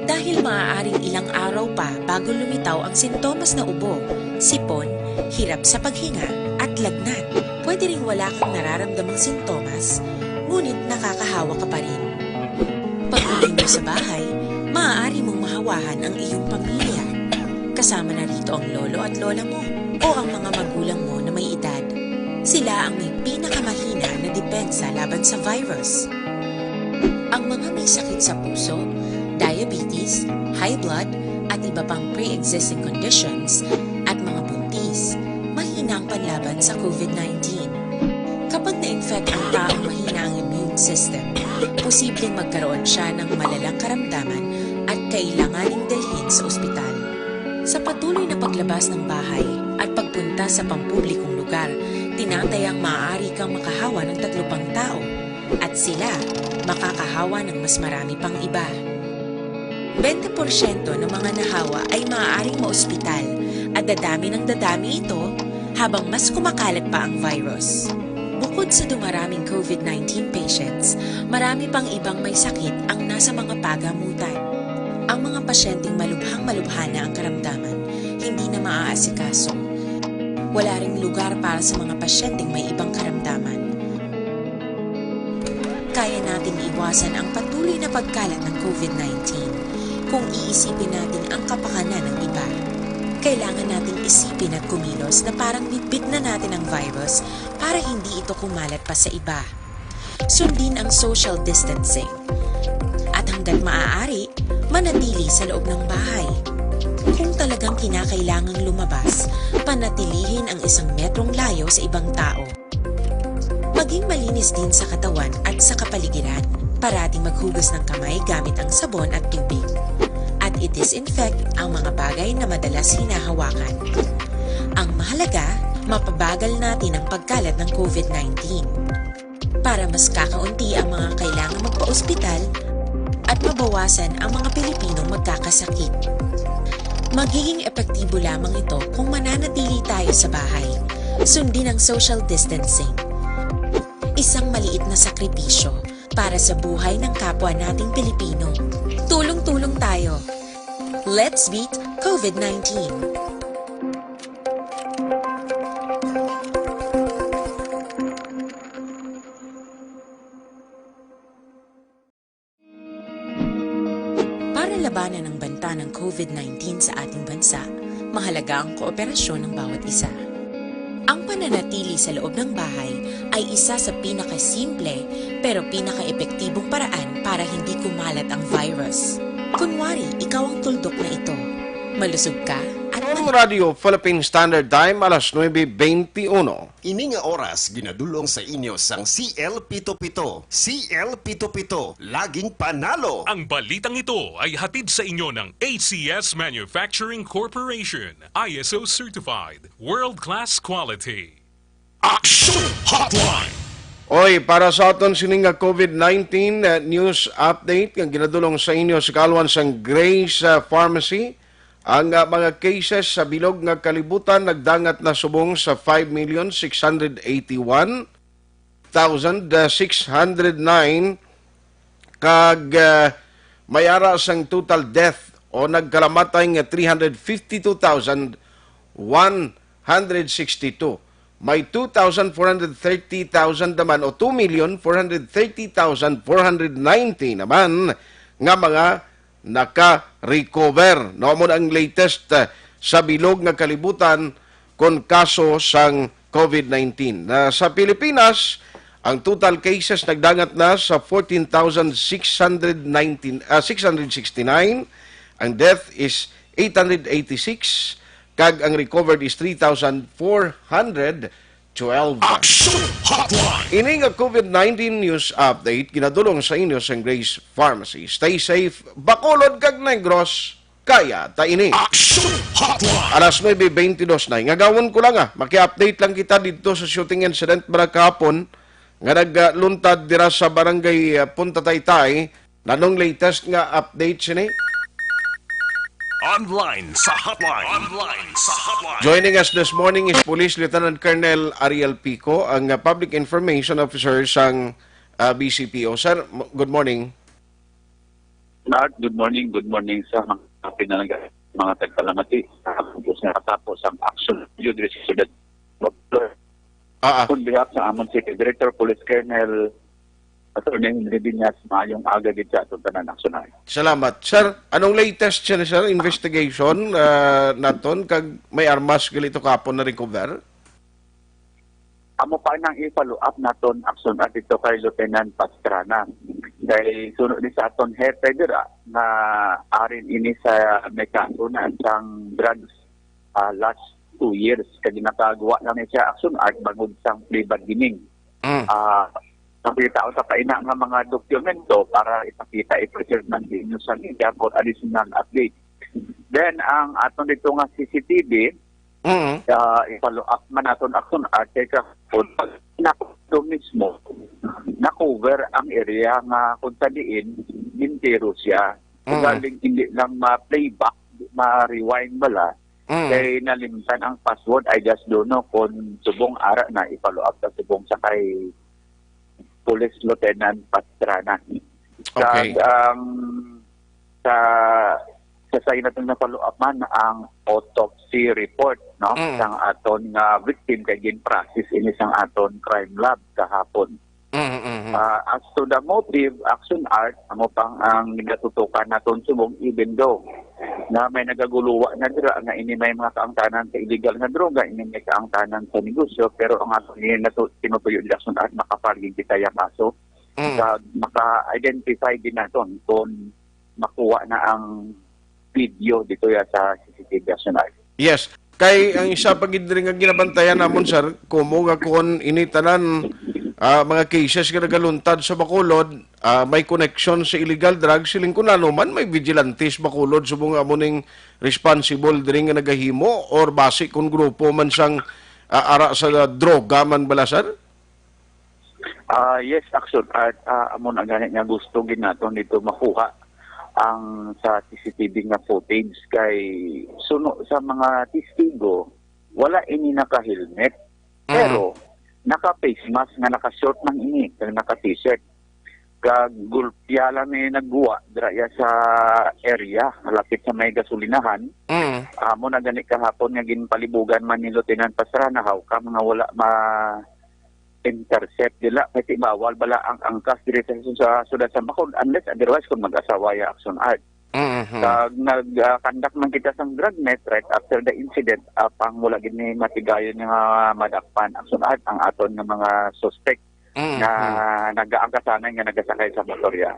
Dahil maaaring ilang araw pa bago lumitaw ang sintomas na ubo, sipon, hirap sa paghinga, at lagnat. Pwede ring wala kang nararamdamang sintomas, ngunit nakakahawa ka pa rin. Pag-uwi mo sa bahay, maaari mong mahawahan ang iyong pamilya. Kasama na rito ang lolo at lola mo o ang mga magulang mo na may edad. Sila ang may pinakamahina na depensa laban sa virus. Ang mga may sakit sa puso, diabetes, high blood, at iba pang pre-existing conditions, at mga buntis, mahina ang panlaban sa COVID nineteen. Kapag na-infect ang taong mahina ang immune system, posibleng magkaroon siya ng malalang karamdaman at kailanganing dalhin sa ospital. Sa patuloy na paglabas ng bahay at pagpunta sa pampublikong lugar, tinatayang maaari kang makahawa ng tatlo pang tao, at sila makakahawa ng mas marami pang iba. Bente porsyento ng mga nahawa ay maaaring maospital, at dadami ng dadami ito habang mas kumakalat pa ang virus. Bukod sa dumaraming COVID nineteen patients, marami pang ibang may sakit ang nasa mga pagamutan. Ang mga pasyenteng malubhang-malubha na ang karamdaman, hindi na maaasikaso. Wala ring lugar para sa mga pasyenteng may ibang karamdaman. Kaya nating iwasan ang patuloy na pagkalat ng COVID nineteen kung iisipin natin ang kapakanan ng iba. Kailangan nating isipin at kumilos na parang bitbit na natin ang virus para hindi ito kumalat pa sa iba. Sundin ang social distancing. At hanggat maaari, manatili sa loob ng bahay. Kung talagang kinakailangang lumabas, panatilihin ang isang metrong layo sa ibang tao. Maging malinis din sa katawan at sa kapaligiran. Parating maghugas ng kamay gamit ang sabon at tubig. At i-disinfect ang mga bagay na madalas hinahawakan. Ang mahalaga, mapabagal natin ang pagkalat ng COVID nineteen. Para mas kakaunti ang mga kailangang magpaospital at mabawasan ang mga Pilipinong magkakasakit. Magiging epektibo lamang ito kung mananatili tayo sa bahay. Sundin ang social distancing. Isang maliit na sakripisyo para sa buhay ng kapwa nating Pilipino. Tulong-tulong tayo. Let's beat COVID nineteen. Para labanan ang banta ng COVID nineteen sa ating bansa, mahalaga ang kooperasyon ng bawat isa. Ang pananatili sa loob ng bahay ay isa sa pinakasimple pero pinakaepektibong paraan para hindi kumalat ang virus. Kunwari, ikaw ang tuldok na ito. Malusog ka at Ang Radyo Philippine Standard Time, alas nuebe beintiuno. Ini nga oras ginadul-ong sa inyo sang C L pito pito. C L pito pito, laging panalo. Ang balitang ito ay hatid sa inyo ng A C S Manufacturing Corporation, I S O certified, world-class quality. Action Hotline. Oy, para sa aton sini nga COVID nineteen, uh, news update nga ginadul-ong sa inyo sa kaalwan sang Grace, uh, Pharmacy, ang, ah, mga cases sa bilog nga kalibutan nagdangat na subong sa five million six hundred eighty-one thousand six hundred nine, kag, ah, may ara sang total death o nagkalamatay nga three hundred fifty-two thousand one hundred sixty-two. may two thousand four hundred thirty thousand naman o two million four hundred thirty thousand four hundred ninety naman nga mga naka-recover. No, amo na ang latest, ah, sa bilog nga kalibutan kon kaso sang COVID nineteen. Na sa Pilipinas, ang total cases nagdangat na sa fourteen thousand six hundred nineteen, ah, six hundred sixty-nine. Ang death is eight hundred eighty-six, kag ang recovered is three thousand four hundred twelve. Action Hotline. Ini nga COVID nineteen news update ginadulong sa inyo sang Grace Pharmacy. Stay safe, Bacolod kag Negros, kaya ta ini. Action Hotline. Alas nuebe beintidos na. Ngagawon ko lang, ah, maki-update lang kita didto sa shooting incident ba kahapon nga nagluntad dira sa barangay, ah, Punta Taytay. Nanong latest nga update sini? Online sa hotline. Online sa hotline. Joining us this morning is Police Lieutenant Colonel Ariel Pico, ang, uh, Public Information Officer sang, uh, B C P O. Sir, m-, good morning. Mark, good morning. Good morning sa mga pinalangga, mga tagpalamati. Tapos nga katapos ang action, yun, diri sa siyudad. Ah, ah. On behalf sa amon City Director, Police Colonel Attorney Henry Viñas, maayong aga gid sa atong tanan, Action Hotline. Salamat. Sir, anong latest siya, sir? Investigation, ah, naton, kag may armas gali to kapon na recover? Amo pa nang i-follow up naton, Action Hotline, dito kay Lieutenant Pastrana. Kay sunod ni sa aton hepe dira nga arin ini sa may kaso na sang drugs, ah, last two years. Kag nakagawa lang ni siya, Action Hotline, bangod sang plea bargaining. Mm. Ah, nakita ko sa kaina nga mga dokumento para ipakita, i-preserve man ninyo sa media for additional update. Then, ang aton dito nga C C T V, Mm. ah, i-follow up man naton, Action Hotline, kay kahapon, pag na-, ito mismo, na-cover ang area nga kung sa diin, entero siya. Mm. Galing hindi lang ma-playback, ma-rewind bala, Mm. kay nalimtan ang password. I just don't know kung subong ara na i-follow up sa subong sa kay Police Lieutenant Pastrana. Okay. Kag ang sa, sa, sa naton na follow up man ang autopsy report, no, Mm. sang aton nga victim kay gin-process ini sang aton crime lab kahapon. Mm, mm, mm. Ah, as to the motive, Action Hotline, amo pang ang ginatutukan naton subong, even though na may nagaguluwa na dira nga ini may mga kaangtanan sa illegal nga droga, ini may kaangtanan sa negosyo, pero ang aton ini natu-, tinutuyo dira, Action Hotline, makapalgig kita ya kaso. Mm. Sa maka-identify din naton kung makuha na ang video dito ya sa C C T V, Action Hotline. Yes. Kay ang isa pa gid diri nga ginabantayan namon, sir, kumo nga kon ini tanan, ah, mga cases nga nagaluntad sa Bacolod, ah, may connection sa illegal drugs, siling ko nano man may vigilantes Bacolod, subong nga amo ning responsible diri nga nagahimo, or basi kon grupo man sang, ah, ara sa droga man bala, sir? Ah, yes, Action Hotline, ah, amo na gani nga gusto gid naton dito makuha ang sa C C T V nga footage kay suno sa mga testigo, wala ini naka-helmet. Mm. Pero naka-face mask nga naka-short lang ini, kag naka-t-shirt. Kag gulpya lang ni nagguwa dira ya sa area, malapit sa may gasolinahan. Mm. Amo na gani kahapon nga ginpalibugan man ni Lieutenant Pastrana, how come nga wala ma-intercept nila? Kay ti bawal bala ang angkas diri sa, sa siyudad sa Bacolod, unless otherwise kung mag-asawa ya, Action Hotline. Mhm. Kag nag, ah, conduct man kita sang drug net right after the incident, apang wala gid ni matigayon nga madakpan, Action Hotline, ang aton nga mga suspect Mhm. nga nagaangkasanay nga nagasakay sa motorya.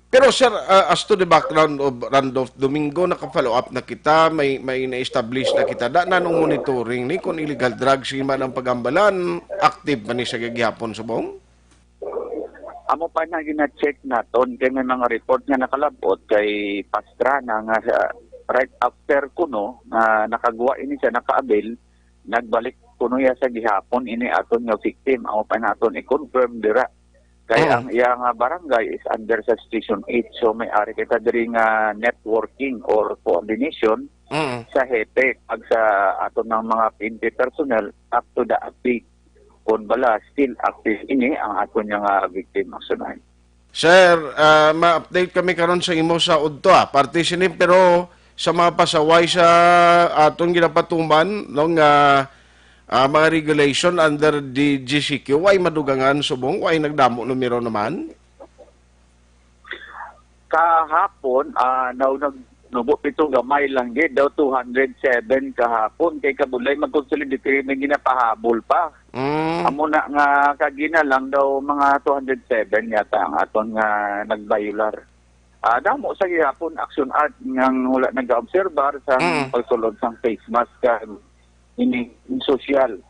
Pero, sir, ah, as to the background of Randolph Domingo, naka-follow up na kita, may, may na-establish na kita. Da, nanong monitoring ni kung illegal drugs man ang pagambalan, active man ni sa gagihapon subong? Amo pa na gina-check naton kay may mga report nga nakalabot kay Pastrana nga sa, right after kuno nga nakagwa ini siya, nakaabil, nagbalik kuno ya sa gihapon ini aton nga victim. Amo pa naton i-confirm dira. Kay Mm. ang iya nga barangay is under sa Station eight. So may ari kita diri nga networking or coordination Mm. sa hepe kag sa aton ng mga P N P personnel up to the update. Kung bala, still active ini ang aton nga victim, Action Hotline. Sir, ah, ma-update kami karon sa imo sa udto, ah. Parte sini, pero sa mga pasaway sa aton ginapatuman, no, nga, ah, mga regulation under the G C Q, way madugangan subong, way nagdamo numero naman? Kahapon, ah, naw nagnubo pito gamay lang gid daw, two hundred seven kahapon, kay kabudlay mag-consolidatory may ginapahabol pa. Mm. Amo na nga kagina lang daw mga two hundred seven yata ang aton nga nagbayular. Ah, damo sa gihapon action art nga wala nagaobserbar sa Mm. pagsulod sang face mask kag ining social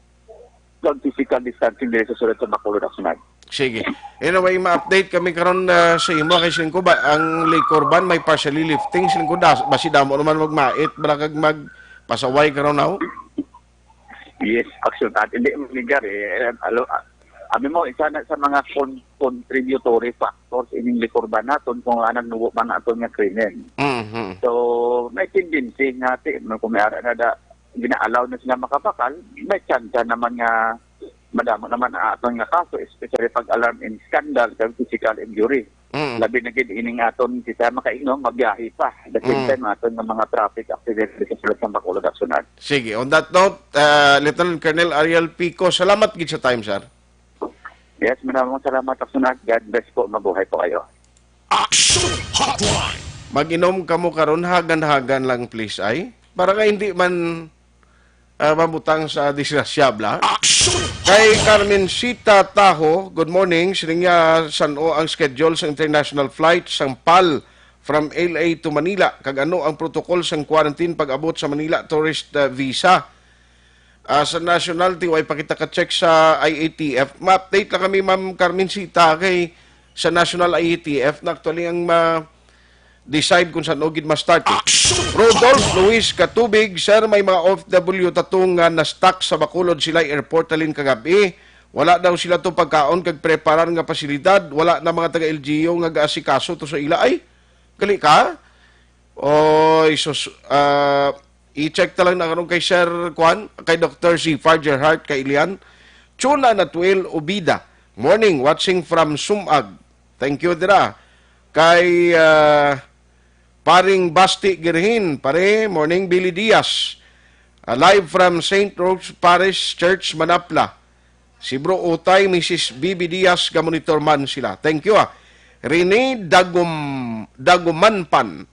kag physical distancing diri sa sulod sa Bacolod, Action Art. Sige. Anyway, ma-update kami karon, ah, sa imo kay siling ko ba ang Licorban may partially lifting, siling ko das, basi damo naman magmait bala kag magpasaway karon, aw? Yes, Action Art. Hindi man ligar eh. Eh, alo, ah, abi mo, isa na sa mga con-, contributory factors ining Licorban naton kung anong nubo man aton nga krimen. Mhm. So, may tendency nga ti, kung may ara na da, gina-allow na sila makabakal, may tsansa naman nga madamo naman ang aton nga kaso, especially pag alarm and scandal kag physical injury. Mm. Labi na gid ining aton kita makaingnon, mabiyahe pa. The same Mm. time, aton nga mga traffic accident dito sa sulod sa Bacolod, Action Art. Sige, on that note, uh, Lieutenant Colonel Ariel Pico, salamat gid sa time, sir. Yes, maraming salamat, Action Art. God bless po. Mabuhay po kayo. Action Hotline. Mag-inom kamo karon, hagan-hagan lang, please, ay. Para nga hindi man, ah, mabutang sa disgrasya, bla. Action Kay Hotline. Carmencita Taho, good morning. Siling niya, san-o ang schedule sa international flight sang pal from L A to Manila? Kag ano ang protocol sang quarantine pag-abot sa Manila tourist, ah, visa? Ah, sa national, ti, way pa kita ka-check sa I A T F. Ma-update lang kami, Ma'am Carmencita, kay sa national I A T F na actually ang ma-decide kung saan gid ma-start, eh. Action Rodolph Hotline. Luis Katubig, sir, may mga O F W ta to nga na-stuck sa Bacolod, sila airport halin kagabi. Wala daw sila to pagkaon kag preparar nga pasilidad. Wala na mga taga L G U nga gaasikaso to sa ila. Ay, gali ka? Oy, sus-, ah, i-check ta lang na karon kay Sir Kwan, kay Doktor Zifar Gerhart, kay Ilian. Chula Natuel Ubida. Morning, watching from Sumag. Thank you, dira. Kay, ah, Paring Basti Girhin, pare, morning, Billy Diaz. Ah, live from Saint Rose Parish Church, Manapla. Si Bro Utay, Missus Bibi Diaz, ga-monitor man sila. Thank you, ah. Rene Dagum-, Dagumanpan.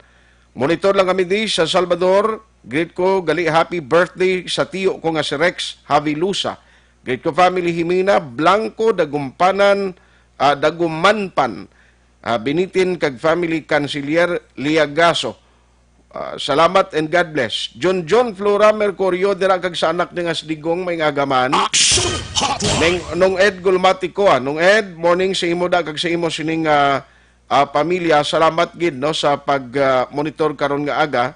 Monitor lang kami di sa Salvador. Greet ko, gali happy birthday sa tiyo ko nga si Rex Havilusa. Greet ko family Jimena Blanco Dagumpanan, ah, Dagumanpan. Ah, Binitin kag family Canciller Liagaso. Ah, salamat and God bless. John John Flora Mercurio, dira kag sa anak ni nga si Digong, may nga agaman. Action Hotline. Neng, Nung Ed Gulmatico, ah. Nung Ed, morning sa imo da kag sa imo sining, ah, ah, pamilya. Salamat gid, no, sa pag, ah, monitor karon nga aga,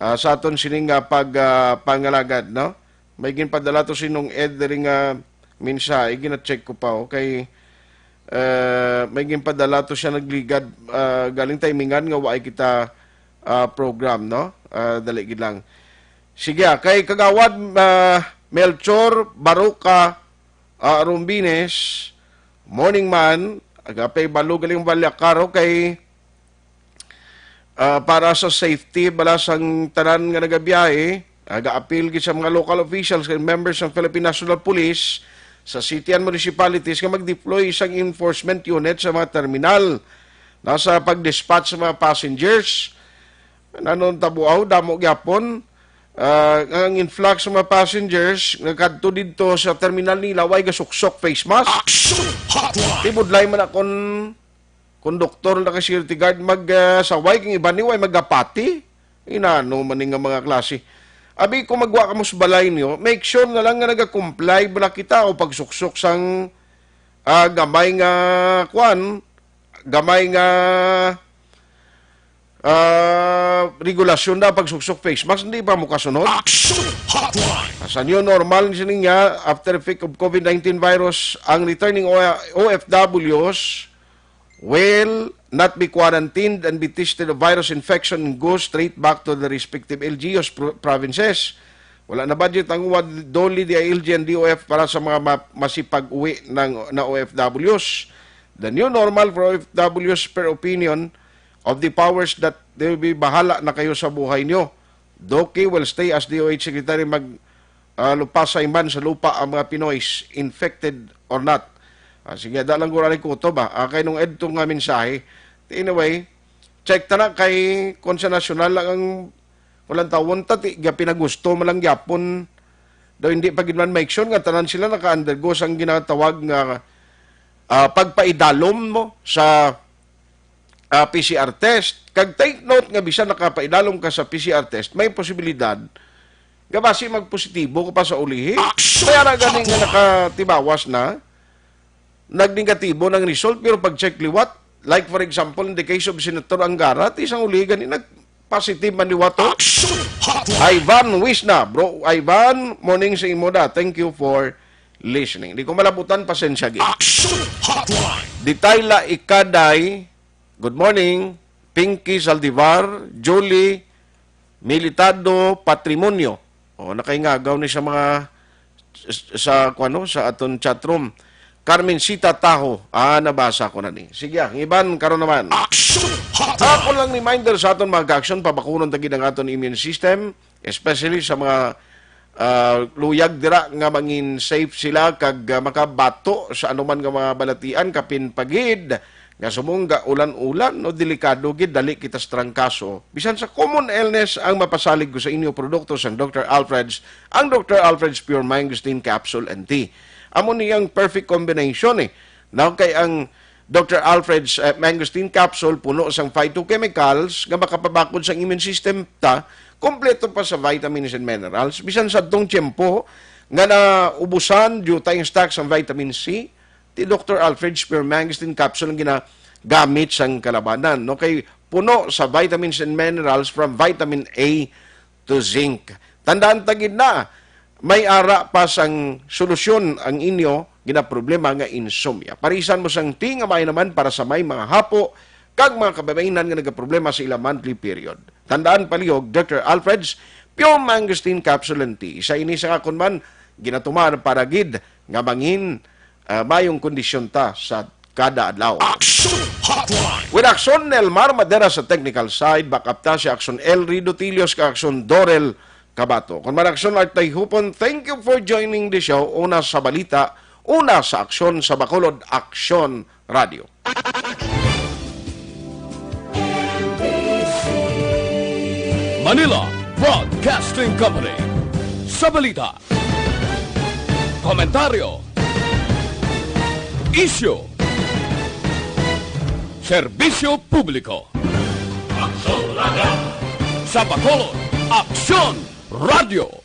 ah, sa aton sining, ah, pag, ah, pangalagad, no? May ginpadala to si Nung Ed diri nga mensahe, gina-check ko pa, okay. Eh, may ginpadala to siya nagligad, ah, galing timingan nga waay kita, ah, program, no? Ah, dali gid lang. Sige, ah, kay Kagawad, ah, Melchor Baroca, ah, Rumbines, morning man, agapay balo galing Balyakaro kay Ah, para sa safety bala sang tanan nga nagabiyahe, nagaapil gid sa mga local officials kag members sang Philippine National Police sa city and municipalities nga mag-deploy sang enforcement unit sa mga terminal na sa pag-dispatch sa mga passengers. Nanon tabuaw, damo gyapon, ah, ang influx sa mga passengers nga kadto didto sa terminal nila, way gasuksok face mask. Action Hotline. Tibudlay man akon konduktor na kay security guard mag, ah, saway, kay iban ni way magapati. Inano man ni nga mga klase. Abi, kung magwa kamo sa balay niyo, make sure na lang nga nagakomply bala kita o pagsuksok sang, ah, gamay nga, kwan, gamay nga, ah, regulasyon na pagsuksok face mask, hindi pa mo kasunod. Action Hotline. Sa new normal, sining niya, after peak of COVID nineteen virus, ang returning O-, O F Ws will not be quarantined and be tested of virus infection and go straight back to the respective L G Us pro-, provinces. Wala na budget ang W A D, DOLE, D I L G, and D O F para sa mga ma-, masipag-uwi ng, na O F Ws. The new normal for O F Ws per opinion of the powers that they will be bahala na kayo sa buhay nyo. DOCE will stay as D O H Secretary mag-, ah, lupasay man sa lupa ang mga Pinoy, infected or not. Ah, sige, da lang gura ni kutob, ah. Ah, kay nung edto nga mensahe. Anyway, check ta na kay kung sa nasyonal lang ang walang tawon ta, ti, ga pinagusto man lang gyapon. Daw hindi pa gid man maiksyon nga tanan sila naka-undergo sang ginatawag nga, ah, pagpaidalom mo sa, ah, P C R test. Kag take note nga bisan nakapaidalom ka sa P C R test, may posibilidad nga basi magpositibo ka pa sa ulihi. Kaya na gani nga nakatibawas na, nagnegatibo ng result, pero pag-check liwat, like for example, in the case of Senator Angara, ti sang ulihi gani nag-positive man liwat to. Action Hotline! Ivan Wisna, bro. Ivan, morning sa imo da. Thank you for listening. Di ko malabutan, pasensya gid. Action Hotline! Detayla Ikaday, good morning. Pinky Saldivar, Julie Militado, Patrimonio. O, nakaingagaw ni sa mga s-, sa, kuno, sa aton chat room. Carmencita Taho, ah, nabasa ko na ni. Sige, ang iban karon naman. Action Hotline! Ako lang reminder sa aton mga ka-aksyon, pabakunon ta gid ang aton immune system, especially sa mga, ah, luyag dira nga mangin safe sila kag, ah, makabato sa anuman nga mga balatian, kapin pa gid nga sumungga ulan-ulan, no, delikado gid, dali kita sa trangkaso. Bisan sa common illness ang mapasalig ko sa inyo, produkto sang Doctor Alfred's, ang Doctor Alfred's Pure Mangosteen Capsule and Tea. Amo ni ang perfect combination, eh. Now, kay ang Doctor Alfred's, eh, Mangosteen Capsule puno sang phytochemicals nga makapabakod sang immune system ta, kompleto pa sa vitamins and minerals. Bisan sa tong tiyempo nga naubusan, due ta yung stock sang vitamin C, ti Doctor Alfred Spear Mangosteen Capsule ang ginagamit sang kalabanan, no? Kay puno sa vitamins and minerals from vitamin A to zinc. Tandaan ta gid na, may ara pa sang solusyon ang inyo ginaproblema nga insomnia. Parisan mo sang tea nga may naman para sa may mga hapo kag mga kababayenan nga nagaproblema sa ila monthly period. Tandaan palihog, Doctor Alfred's Pure Mangosteen Capsule and Tea. Isa ini sa akon man ginatuman para gid nga mangin, ah, mayong kondisyon ta sa kada adlaw. Action Hotline! With Action Nelmar Madera sa technical side, backup ta si Action Elry Dutilios kag Action Dorel Kabato. Kon man Action Art Tayhupon, thank you for joining the show. Una sa balita, una sa aksyon sa Bacolod, Action Radio. Manila Broadcasting Company. Sa balita, komentaryo, isyu, serbisyo publiko. Aksyon Radio. Sa Bacolod, Aksyon Radio.